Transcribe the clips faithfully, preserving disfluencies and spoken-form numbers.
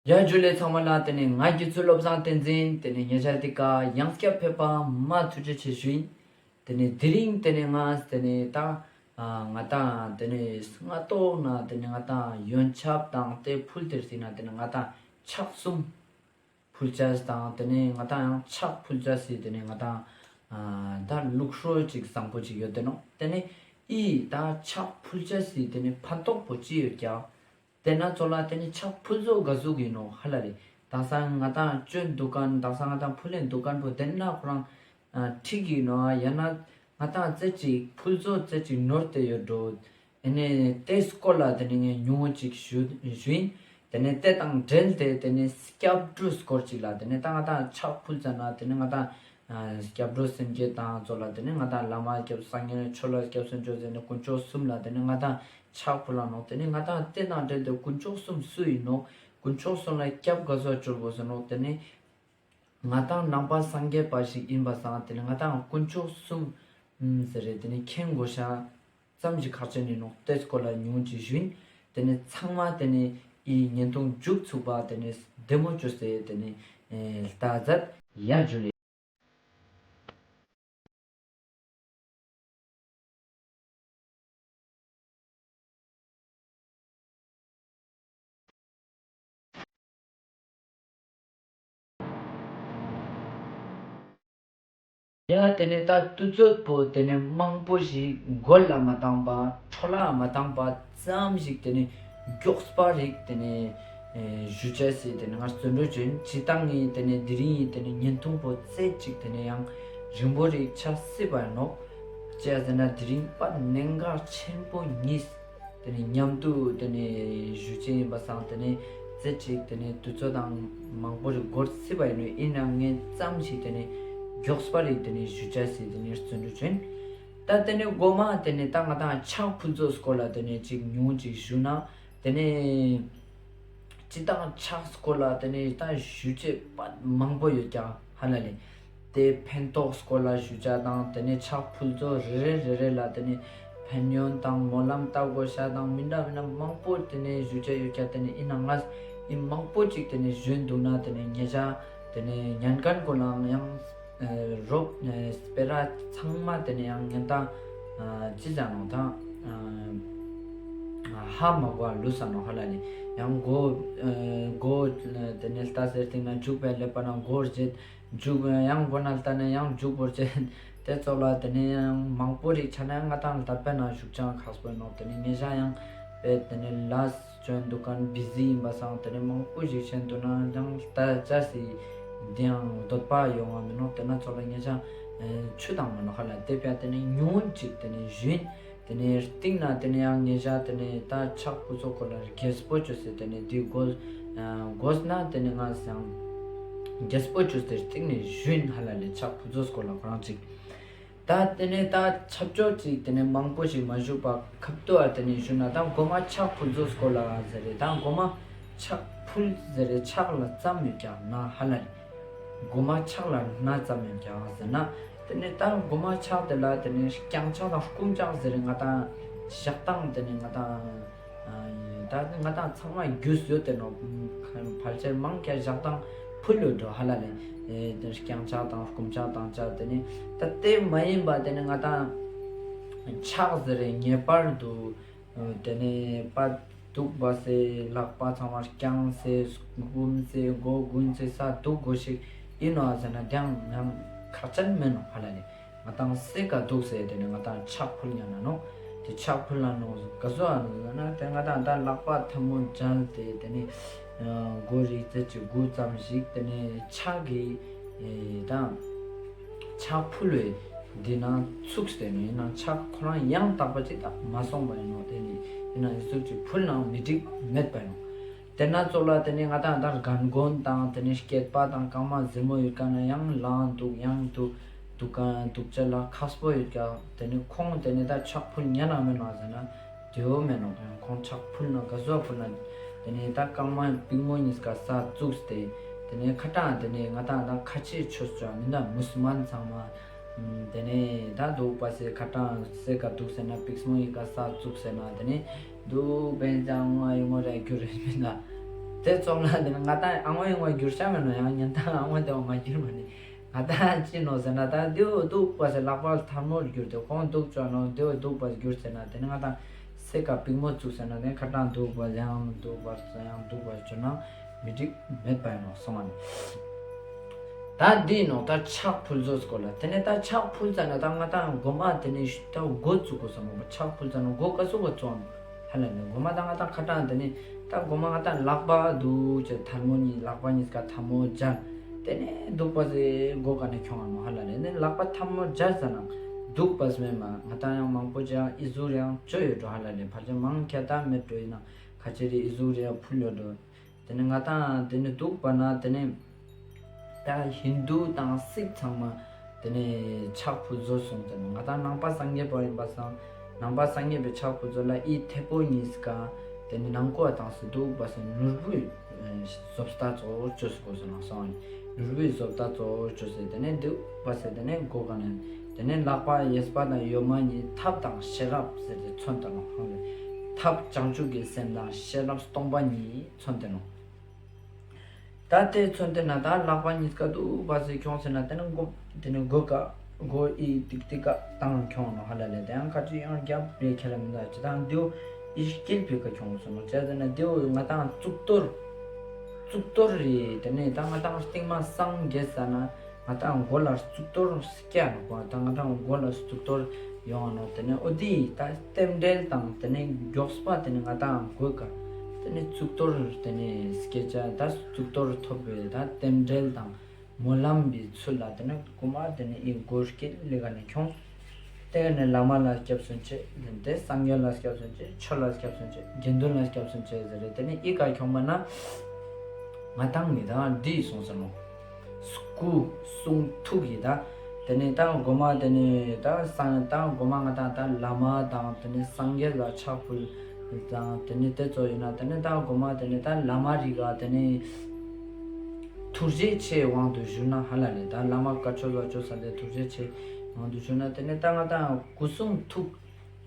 ཡ་ཇུ་ལེ་ཚང་མ་ལ། ཏེ་ནེ་ང་དགེ་ཚུལ་བློ་བཟང་བསྟན་འཛིན། ཏེ་ནེ་ཉེ་ཞ་འདི་ཀ་ཡང་སྐྱར་ཕེབས་པ་མ་ཐུགས་རྗེ་ཆེ་ཞུ་ཡིན། ཏེ་ནེ་དེ་རིང་ཏེ་ནེ་ང་ཏེ་ནེ་ད་ཨ་ང་ཏང་ཏེ་ནེ་སྔ་ཏོག་ན་ཏེ་ནེ་ང་ཏང་ཡོན་ཆབ་དང་ཏེ་ཕུལ་ཏེ་རྩིས་ན་ཏེ་ནེ་ང་ཏང་ཕྱག་གསུམ་ཕུལ་ཅེས་དང་ཏེ་ནེ་ང་ཏང་ཡང་ཕྱག་ཕུལ་ཅེས་སི་ཏེ་ནེ་ང་ཏང་ཨ་ད་ལུགས་སྲོལ་ཅིག་བཟང་པོ་ཅིག་ཡོད་དེ་ནོག། ཏེ་ནེ་ཨི་ད་ཕྱག་ཕུལ་ཅེས་སི་ཏེ་ནེ་ཕན་ཐོགས་པོ་ཅི་ཡོད་ཀྱག། ཏེ་ན་ཚོ་ལ་ཏེ་ནེ་ཕྱག་ཕུལ་ཚོ་ག་ཟུག་ཡིན་ནོག་ཧ་ལ་ལེ། དག་ས་ང་ཏང་ཅོན་དུག་ཁན་དག་ས་ང་ཏང་ཕུལ་ལེན་དུག་ཁན་པོ་ཏེ་ན་ཁོ་རང་ཨ་ཁྲིག་ཡིན་ནོག། ཡང་ན་ང་ཏང་ཙེ་ཅིག་ཕུལ་ཚོ་ཙེ་ཅིག་ནོར་ཏེ་ཡོད་འགྲོ། ཨེ་ནེ་ཏེ་སྐོར་ལ་ཏེ་ནེ་ངས་ཉུང་ངུ་ཅིག་ཞུ་ཞུ་ཡིན། ཏེ་ནེ་ཏེ་དང་འབྲེལ་ཏེ་ཏེ་ནེ་སྐྱབས་འགྲོའི་སྐོར་ཅིག་ལ་ཏེ་ནེ་ད་ང་ཏང་ཕྱག་ཕུལ་ཙ་ན་ཏེ་ནེ་ང་ཏང་ཨ་སྐྱབས་འགྲོ་སེམས་བསྐྱེད་དང་ཚོ་ལ་ཏེ་ནེ་ང་ཏང་བླ་མ་སྐྱབས་སངས་རྒྱས་ཆོས་ལ་སྐྱབས་སུ་འགྲོ་ཟེར་ནེ་དཀོན་མཆོག་གསུམ་ལ་ཏེ་ནེ་ང་ཏང་ཕྱག་ཕུལ་ལ་ནོག། ཏེ་ནེ་ང་ཏང་ཏེ་དང་འབྲེལ་ཏེ་དཀོན་མཆོག་གསུམ་སུ་ཡིན་ནོག། དཀོན་མཆོག་གསུམ་ལ་སྐྱབས་ག་ཟུག་བཅོལ་དགོས་ཟེར་ནོག། ཏེ་ནེ་ང་ཏང་ནང་པ་སངས་རྒྱས་པ་ཞིག་ཡིན་པ་སང་ཏེ་ནེ་ང་ཏང་དཀོན་མཆོག་གསུམ་ཟེར་རེ་ཏེ་ནེ་མཁྱེན་དགོས་ཤ་ཙམ་ཞིག་ཁག་ཅན་ཡིན་ནོག། ཏེ་སྐོར་ལ་ཉུང་ངུ་ཅིག་ཞུ་ཡིན། ཏེ་ནེ་ཚང་མ་ཏེ་ནེ་ཨི་བརྙན་ཐུང་མཇུག་ཚུགས་པ་ཏེ་ནེ་བདེ་མོ་བཅོས་ཏེ་ཏེ་ནེ་ལྟ་མཛད། ཡ་ཇུ་ལེ། ཡ་ཏེ་ནེ་ད་དུས་ཚོད་པོ་ཏེ་ནེ་མང་པོ་ཞིག་འགོར་ལ་མ་བཏང་པ་འཕྲོ་ལ་མ་བཏང་པ་ཙམ་ཞིག་ཏེ་ནེ་མགྱོགས་པ་རིག་ཏེ་ནེ་ཨེ་ཞུ་ཅེས་སི་ཏེ་ནེ་ང་བརྩོན་འགྲུས་ཅོ་ཡིན། ཅི་ཏང་ངི་ཏེ་ནེ་དེ་རིང་ངི་ཏེ་ནེ་བརྙན་ཐུང་པོ་ཙེ་ཅིག་ཏེ་ནེ་ཡང་རིང་པོ་རིག་ཆ་སྲིད་པ་ཡིན་ནོག། ཅི་ཟེར་ན་དེ་རིང་པ་གནད་འགག་ཆེན་པོ་གཉིས་ཏེ་ནེ་མཉམ་དུ་ཏེ་ནེ་ཞུ་ཅེས་ཡིན་པ་སང་ཏེ་ནེ་ཙེ་ཅིག་ཏེ་ནེ་དུས་ཚོད་དང་མང་པོ་རིག་འགོར་སྲིད་པ་ཡིན་ནོག། ཡིན་ནའང་ངས་ཙམ་ཞིག་ཏེ་ནེ་མགྱོགས་པ་རིག་ཏེ་ནེ་ཞུ་ཅེས་སི་ཏེ་ནེ་བརྩོན་འགྲུས་ཅོ་ཡིན། ད་ཏེ་ནེ་གོ་མ་ཏེ་ནེ་ད་ང་ཏང་ཕྱག་ཕུལ་ཚོ་སྐོར་ལ་ཏེ་ནེ་ཅིག་ཉུང་ངུ་ཅིག་ཞུ་ན། ཏེ་ནེ་ཅི་ཏང་ཕྱག་སྐོར་ལ་ཏེ་ནེ་ད་ཞུ་ཅེས་པ་མང་པོ་ཡོད་ཀྱག་ཧ་ལ་ལེ། ཏེ་ཕན་ཐོགས་སྐོར་ལ་ཞུ་ཅེས་དང་ཏེ་ནེ་ཕྱག་ཕུལ་ཚོ་རེ་རེ་རེ་རེ་ལ་ཏེ་ནེ་ཕན་ཡོན་དང་སྨོན་ལམ་བཏབ་དགོས་ཤ་དང་མི་འདྲ་མི་འདྲ་མང་པོ་ཏེ་ནེ་ཞུ་ཅེས་ཡོད་ཀྱག། ཏེ་ནེ་ཡིན་ན་ང་ཡིན་མང་པོ་ཅིག་ཏེ་ནེ་ཞུ་འདུག་ན་ཏེ་ནེ་ཉེ་ཞ་ཏེ་ནེ་ཉན་ཁན་གུན་ལའང་ཡང་ཨ་རོགས་ཨ་སྤེ་ར་ཚང་མ་ཏེ་ནེ་ཡང་ཉན་ཏང་ཨ་ཅི་ཟེར་ནོག་ད་ཨ་ཧ་མ་གོ་ལུས་ས་ནོག་ཧ་ལ་ལེ། ཡང་མགོ་ཨ་མགོ་ཏེ་ནེ་ལྟ་ཟེར་སྟིང་ན་མཇུག་པའི་ཀླད་པ་ན་མགོ་རྗེད་མཇུག་ཡང་མགོ་ན་ལྟ་ན་ཡང་མཇུག་པོ་རྗེད། ཏེ་ཚོགས་ལ་ཏེ་ནེ་ཡང་མང་པོ་རིག་ཆ་ན་ཡང་ང་ཏང་ལྟ་པའི་ནང་ཞུགས་ཅང་ཁག་པོ་ཡིན་ནོག། ཏེ་ནེ་ཉེ་ཞ་ཡང་པེ་ཏེ་ནེ་ལས་ཅོན་དུག་ཁན་བི་ཟི་ཡིན་པ་སང་ཏེ་ནེ་མང་པོ་ཞིག་ཆེན་དུ་ན་ཡང་ལྟ་ཅེས་སི་དེ་ཡང་འདོད་པ་ཡོང་བ་མིན་ནོག། ཏེ་ན་ཚོགས་ལ་ཉེ་ཞ་ཨེ་ཆུ་དང་མིན་ནོག་ཧ་ལ། ཏེ་ཕི་ཡ་ཏེ་ནེ་ཉུང་ངུ་ཅིག་ཏེ་ནེ་ཞུ་ཡིན། ཏེ་ནེ་སྟིང་ན་ཏེ་ནེ་ཡང་ཉེ་ཞ་ཏེ་ནེ་ད་ཕྱག་ཕུལ་ཚོ་སྐོར་ལ་རྒྱས་པོ་ཅོས་ཏེ་ཏེ་ནེ་དེ་གོ་ཨ་གོ་ན་ཏེ་ནེ་ང་སང་རྒྱས་པོ་ཅོས་ཏེ་སྟིང་ནེ་ཞུ་ཡིན་ཧ་ལ་ལེ། ཕྱག་ཕུལ་ཚོ་སྐོར་ལ་ཁོ་རང་ཅིག། ད་ཏེ་ནེ་ད་ཆབ་ཆོས་ཅིག་ཏེ་ནེ་མང་པོ་ཞིག་མ་ཞུ་བ་ཁབ་ཏུ་ཨ་ཏེ་ནེ་ཞུ་ན་ད་གོ་མ་ཕྱག་ཕུལ་ཚོ་སྐོར་ལ་ཟེར་རེ་ད་གོ་མ་ཕྱག་ཕུལ་ཟེར་རེ་ཕྱག་ལ་ཙམ་ཡོད་ཀྱག་ན་ཧ་ལ་ལེ། གོ་མ་ཕྱག་ལ་ན་ཙམ་ཡོད་ཀྱག་ཟེར་ན། ཏེ་ནེ་ད་གོ་མ་ཕྱག་ཏེ་ལ་ཏེ་ནེ་རྐྱང་ཕྱག་དང་སྐུམ་ཕྱག་ཟེར་རེ་ང་ཏང་ཞག་དང་ཏེ་ནེ་ང་ཏང་ཨ་ད་ང་ཏང་ཚང་མ་རྒྱུས་ཡོད་དེ་ནོག། ཕལ་ཆེར་མང་ཆེ་ཞག་དང་ཕུལ་ཡོད་འགྲོ་ཧ་ལ་ལེ། ཨེ་ཏེ་རྐྱང་ཕྱག་དང་སྐུམ་ཕྱག་དང་ཕྱག་ཏེ་ནེ་ད་ཏེ་མ་ཡིན་པ་ཏེ་ནེ་ང་ཏང་ཕྱག་ཟེར་རེ་ངེས་པར་དུ་ཏེ་ནེ་པ་དུག་པ་སེ་ལག་པ་ཚང་མ་རྐྱང་སེ་སྐུམ་སེ་མགོ་གུན་སེ་ས་དུག་གོས་ཤིག་ཡིན་ནོག་ཟེར་ན་དེའང་ཡང་ཁག་ཅན་མེན་ནོག་ཧ་ལ་ལེ། ང་ཏང་སེ་ཀ་དུག་སེ་ཏེ་ནེ་ང་ཏང་ཕྱག་ཕུལ་ཉན་ན་ནོག། ཏེ་ཕྱག་ཕུལ་ན་ནོག་ག་ཟུག་ཨ་ནོག་ཟེར་ན་ཏེ་ང་ཏང་ད་ལག་པ་ཐལ་མོ་སྦྱར་ཏེ་ཏེ་ནེ་མགོ་རིག་ཙེ་ཅིག་གུ་ཙམ་ཞིག་ཏེ་ནེ་ཕྱག་གི་ཨེ་ད་ཕྱག་ཕུལ་བའི་འདི་ན་ཚུགས་ཏེ་ནེ་ཡིན་ན་ཕྱག་ཁོ་རང་ཡང་དག་པ་ཅིག་ད་མ་སོང་བ་ཡིན་ནོག། ཏེ་ནེ་ཡིན་ན་ཨི་ཟུག་ཅིག་ཕུལ་ན་མི་འགྲིག་མེད་པ་ཡིན་ནོག། ཏེ་ན་ཚོགས་ལ་ཏེ་ནེ་ང་ཏང་ད་རྒན་རྒོན་དང་ཏེ་ནེ་སྐྱེས་པ་དང་རྐང་མ་ཟེར་མོ་ཡོད་ཀ་ན་ཡང་ལངས་དུག་ཡང་དུག་དུག་ཀ་དུག་ཅེས་ལ་ཁག་པོ་ཡོད་ཀ། ཏེ་ནེ་ཁོང་ཏེ་ནེ་ད་ཕྱག་ཕུལ་ཉན་ན་མེད་ནོག་ཟེར་ན་ཏེ་བོ་མེད་ནོག། ཁོང་ཕྱག་ཕུལ་ན་ག་ཟུག་ཕུལ་ན་ཏེ་ནེ་ད་རྐང་མ་པུས་མོ་གཉིས་ཀ་ས་བཙུགས་ཏེ་ཏེ་ནེ་ཁ་ཏང་ཏེ་ནེ་ང་ཏང་ད་ཁ་ཆེ་ཆོས་ཅོ་མི་ན་མུས་མན་ཚང་མ་ཏེ་ནེ་ད་དུག་པ་སེ་ཁ་ཏང་སེ་ཀ་དུག་སེ་ན་པུས་མོ་གཉིས་ཀ་ས་བཙུགས་སེ་ན་ཏེ་ནེ་དུག་པེན་ཅང་ང་ཡོང་ངོ་རེ་གྱུར་རེ་མི་ན་ དེ་ཙོགས་ལ་དེ་ནི་ང་ཏང་ཨ་ངོ་ཡ་ངོ་གྱུར་ཆ་མེད་ནོག། ཡང་ཉན་ཐང་ཨ་ངོ་དེ་བོ་མ་གྱུར་མ་ནི། ང་ཏང་ཅི་ནོག་ཟེར་ན་ད་དེ་བོ་དུག་པ་སེ་ལག་པ་ཐལ་མོ་གྱུར་ཏེ་ཁོང་དུག་ཅོ་ནོག། དེ་བོ་དུག་པ་གྱུར་ཟེར་ན་དེ་ནི་ང་ཏང་སེ་ཀ་པིག་མོ་བཙུགས་ཟེར་ན་དེ་ཁ་ཏང་དུག་པ་ཡང་དུག་པ་ཡང་དུག་པ་ཅོ་ན་མི་འགྲིག་མེད་པ་ཡིན་ནོག་སོང་བ་ནི། ད་འདི་ནོག་ད་ཕྱག་ཕུལ་ཟོ་སྐོར་ལ། དེ་ནས་ད་ཕྱག་ཕུལ་ཙ་ན་ད་ང་ཏང་གོ་མ་དེ་ནས་ད་མགོ་བཙུགས་དགོས་སོང་ནོག། ཕྱག་ཕུལ་ཙ་ན་མགོ་ག་ཟུག་ག་བཙུགས་ཧ་ལ་ནས་གོ་མ་ད་ང་ཏང་ཁ་ཏང་དེ་ནས་ད་གོ་མ་ང་ཏང་ལག་པ་དུག་ཅེས་ཐལ་མོ་གཉིས་ལག་པ་གཉིས་ཀ་ཐལ་མོ་སྦྱར། དེ་ནས་དུག་པ་སེ་མགོ་ག་ནས་ཁྱོང་ང་ནོག་ཧ་ལ་ནས་ནས་ལག་པ་ཐལ་མོ་སྦྱར་ཙ་ན་དུག་པ་སེ་མེད་མ་ང་ཏང་ཡང་མང་པོ་ཅིག་ཡང་ཨི་ཟུག་རེ་ཡང་ཅོ་ཡོད་འགྲོ་ཧ་ལ་ནས་ཕལ་ཆེར་མང་ཁྱད་ད་མེད་འགྲོ་ཡིན་ན་ཁ་ཆེ་རེ་ཨི་ཟུག་རེ་ཡང་ཕུལ་ཡོད་འགྲོ། དེ་ནས་ང་ཏང་དེ་ནས་དུག་པ་ན་དེ་ནས་ད་ཧིན་དུ་དང་སིག་ཚང་མ་དེ་ནས་ཕྱག་ཕུལ་ཟོ་སོང་། དེ་ནས་ང་ཏང་ནང་པ་སངས་རྒྱས་པ་ཡིན་པ་སང་ནང་པ་སངས་རྒྱས་པའི་ཕྱག་ཕུལ་ཟོ་ལ་ཨི་ཐེ་པོ་གཉིས་ཀ་དེ་ནས་ནང་ཀོ་བ་དང་སེ་དུག་པ་སེ་ནོར་བུའི་བཟོ་ལྟ་ཙོགས་ཅོས་དགོས་སོང་ན་སོང་ནོར་བུའི་བཟོ་ལྟ་ཙོགས་ཅོས་སེ་དེ་ནས་དུག་པ་སེ་དེ་ནས་མགོ་ག་ནས་དེ་ནས་ལག་པ་གཡས་པ་དང་གཡོན་མ་གཉིས་ཐབས་དང་ཤེས་རབ་ཟེར་ཏེ་མཚོན་ཏེ་ནོག། ཧང་ལེ་ཐབས་བྱང་ཆུབ་ཀྱི་སེམས་དང་ཤེས་རབ་སྟོང་པ་ཉིད། མཚོན་ཏེ་ནོག། ད་དེ་མཚོན་ཏེ་ན་ད་ལག་པ་གཉིས་ཀ་དུག་པ་སེ་ཁྱོང་ཟེར་ན་དེ་ནི་མགོ་དེ་ནི་མགོ་ཀ་མགོ་ཨི་ཏིག་ཏིག་ཀ་ཏང་ཁྱོང་ནོག་ཧ་ལ་ལེ། དེ་ཡང་ཁ་ཅིག་ཡང་རྒྱབ་རེ་ཁྱེར་མི་འདུག་ཅི་དང་དེའུ་ཨི་དཀྱིལ་ཕི་ཀ་ཁྱོང་སོང་ནོག། ཅི་ཟེར་ན་དེའུ་ང་ཏང་གཙུག་ཏོར་གཙུག་ཏོར་རེ་དེ་ནི་ད་ང་ཏང་སྟིང་མ་སངས་རྒྱས་ས་ན་ང་ཏང་མགོ་ལ་གཙུག་ཏོར་སྐྱ་ནོག་པ། ད་ང་ཏང་མགོ་ལ་གཙུག་ཏོར་ཡོང་ནོག། དེ་ནས་འོ་དེ་ད་རྟེན་འབྲེལ་དང་དེ་ནས་མགྱོགས་པ་དེ་ནས་ང་ཏང་མགོ་ཀ་དེ་ནས་གཙུག་ཏོར་དེ་ནས་སྐྱེ་ཅེས་ད་གཙུག་ཏོར་ཐོབ་པའི་ད་རྟེན་འབྲེལ་དང་སྨོན་ལམ་གྱི་ཚུལ་ལ་དེ་ནས་གོ་མ་དེ་ནས་ཨི་མགོ་དཀྱིལ་ལི་ཀ་ནས་ཁྱོང་། དེ་ནས་བླ་མ་ལ་སྐྱབས་སུ་མཆི། དེ་ནས་སངས་རྒྱས་ལ་སྐྱབས་སུ་མཆི། ཆོས་ལ་སྐྱབས་སུ་མཆི། དགེ་འདུན་ལ་སྐྱབས་སུ་མཆི་ཟེར་རེ་དེ་ནས་ཨི་ཀ་ཁྱོང་པ་ན་ང་ཏང་ངི་ད་འདི་སོང་ཟེར་ནོག། སྐུ་གསུང་ཐུགས་ཀྱི་ད་དེ་ནས་ད་གོ་མ་དེ་ནས་ད་སངས་ད་གོ་མ་ང་ཏང་ད་བླ་མ་དང་དེ་ནས་སངས་རྒྱས་ལ་ཕྱག་ཕུལ་དང་དེ་ནས་དེ་ཙོགས་ཡིན་ན་དེ་ནས་ད་གོ་མ་དེ་ནས་ད་བླ་མ་རི་ཀ་དེ་ནས་ཐུགས་རྗེ་ཆེ་དབང་དུ་བཞུགས་ན་ཧ་ལ་ལེ། ད་བླ་མ་བཀའ་ཆོས་ལ་ཅོ་ས་དེ་ཐུགས་རྗེ་ཆེ་དབང་དུ་བཞུགས་ན་དེ་ནས་ད་ང་ཏང་སྐུ་གསུང་ཐུགས་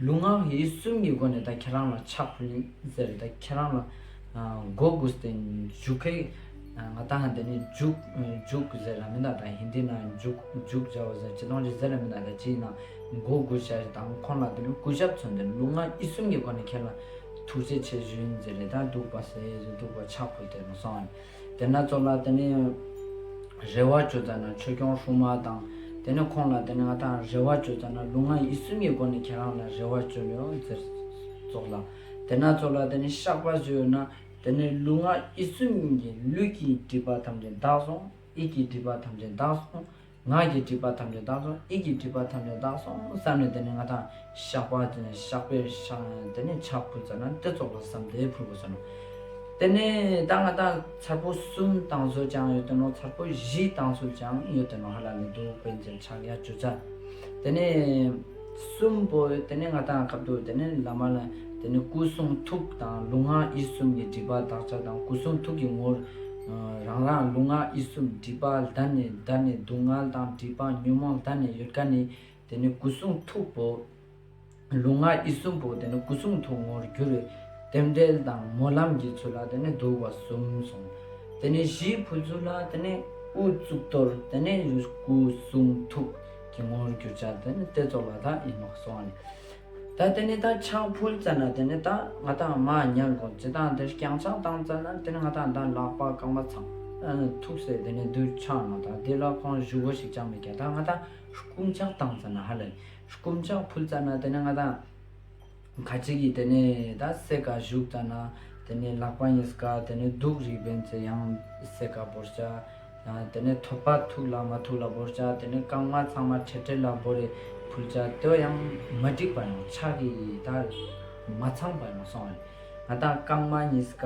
ལུས་ངག་ཡིད་གསུམ་གྱི་སྒོ་ནས་ད་ཁྱེད་རང་ལ་ཕྱག་ཕུལ་ཡིན་ཟེར། ད་ཁྱེད་རང་ལ་མགོ་གུས་ཏེ་མཇུག་གི་ང་ཏང་དེ་ནི་མཇུག་མཇུག་ཟེར་ར་མི་འདུག། ད་ཧིན་དི་ན་མཇུག་མཇུག་ཇའོ་ཟེར་ཅི་དང་ཅི་ཟེར་ར་མི་འདུག། ད་ཅི་ཡིན་ན་མགོ་གུས་ཤ་དང་ཁོང་ལ་དེ་ནི་གུས་ཞབས་མཚོན་ཏེ་ལུས་ངག་ཡིད་གསུམ་གྱི་སྒོ་ནས་ཁྱེད་ལ་ཐུགས་རྗེ་ཆེ་ཞུ་ཡིན་ཟེར་རེ་ད་འདུག་པ་ཟེར་འདུག་པ་ཕྱག་ཕུལ་ཏེ་མ་སོང་། དེ་ན་ཙོགས་ལ་དེ་ནི་རེ་བ་བཅོལ་ཙ་ན་ཆོས་སྐྱོང་སྲུང་མ་དང་དེ་ནི་ཁོང་ལ་དེ་ནི་ང་ཏང་རེ་བ་བཅོལ་ཙ་ན་ལུས་ངག་ཡིད་གསུམ་གྱི་སྒོ་ནས་ཁྱེད་རང་ལ་རེ་བ་བཅོལ་ཡོད་ཟེར་ཙོགས་ལ། དེ་ན་ཙོགས་ལ་དེ་ནི་བཤགས་པ་བཅོལ་ཡོད་ན་དེ་ནི་ལུས་ངག་ཡིད་གསུམ་གྱི་ལུས་ཀྱི་སྒྲིབ་པ་ཐམས་ཅད་དག་སོང་། ཡིད་ཀྱི་སྒྲིབ་པ་ཐམས་ཅད་དག་སོང་། ངག་གི་སྒྲིབ་པ་ཐམས་ཅད་དག་སོང་། ཡིད་ཀྱི་སྒྲིབ་པ་ཐམས་ཅད་དག་སོང་བསམ་ནས་དེ་ནི་ང་ཏང་བཤགས་པ་དེ་ནི་བཤགས་པའི་ཤ་དེ་ནི་ཕྱག་ཕུལ་ཙ་ན་དེ་ཙོགས་ལ་བསམ་སྟེ་ཕུལ་དགོས་ས་ནོག། དེ་ནས་ད་ང་ཏང་ཚར་པོ་གསུམ་བཏང་ཚུལ་ཅང་ཡོད་དེ་ནོག། ཚར་པོ་བཞི་བཏང་ཚུལ་ཅང་ཡོད་དེ་ནོག། ཧ་ལ་ནི་འདུག་པན་ཅན་ཕྱག་ཡ་བཅུ་ཆ། དེ་ནས་གསུམ་པོ་དེ་ནས་ང་ཏང་སྐབས་དུ་དེ་ནས་བླ་མ་ལ་དེ་ནས་སྐུ་གསུང་ཐུགས་དང་ལུས་ངག་ཡིད་གསུམ་གྱི་སྒྲིབ་པ་དག་ཆ་དང་སྐུ་གསུང་ཐུགས་ཀྱི་ངོར་རང་རང་ལུས་ངག་ཡིད་གསུམ་སྒྲིབ་པ་ལྡན་ནས་ལྡན་ནས་སྡུག་བསྔལ་དང་སྒྲིབ་པ་ཉོན་མོངས་ལྡན་ནས་ཡོད་མཁན་ནི་དེ་ནས་སྐུ་གསུང་ཐུགས་པོ། ལུས་ངག་ཡིད་གསུམ་པོ་དེ་ནི་སྐུ་གསུང་ཐུགས་ངོར་གྱུར་བའི་རྟེན་འབྲེལ་དང་སྨོན་ལམ་གྱི་ཚུལ་ལ་དེ་ནི་འདུག་པ་གསུམ་སོང་། དེ་ནི་བཞི་ཕུལ་ཚུལ་ལ་དེ་ནི་དབུ་གཙུག་ཏོར་དེ་ནི་སྐུ་གསུང་ཐུགས་ཀྱི་ངོར་གྱུར་ཅེས་དེ་ནི་དེ་ཙོགས་ལ་ད་ཡིན་ནོག་སོང་བ་ནི། ད་དེ་ནི་ད་ཕྱག་ཕུལ་ཙ་ན་དེ་ནི་ད་ང་ཏང་མ་ཉལ་དགོས་ཅི་དང་དེ་རྐྱང་ཕྱག་བཏང་ཙ་ན་དེ་ནི་ང་ཏང་ད་ལག་པ་རྐང་པ་ཚང་ཐུག་སེ་དེ་ནི་འདུག་ཆ་ནོག། ད་དེ་ལ་ཁོང་བཞུགས་སྒོ་ཞིག་ཅང་མི་སྐྱེ། ད་ང་ཏང་སྐུ་ཕྱག་བཏང་ཙ་ན་ཧ་ལ་སྐུ་ཕྱག་ཕུལ་ཙ་ན་དེ་ནི་ང་ཏང་ཁ་ཅིག་གིས་དེ་ནས་ད་སེ་ཀ་བཞུགས་ཙ་ན་དེ་ནས་ལག་པ་གཉིས་ཀ་དེ་ནས་གདུགས་རིགས་བན་ཚེ་ཡང་སེ་ཀ་བོར་ཅ། དེ་ནས་ཐོད་པ་ཐུག་ལ་མ་ཐུག་ལ་བོར་ཅ། དེ་ནས་རྐང་མ་ཚང་མ་ཁྲེ་ཁྲེ་ལ་བོར་རེ་ཕུལ་ཅ། དེ་ཡང་མ་འགྲིག་པ་ཡང་ཕྱག་གི་ད་མ་ཚང་པ་ཡང་སོང་བ། ང་ཏང་རྐང་མ་གཉིས་ཀ་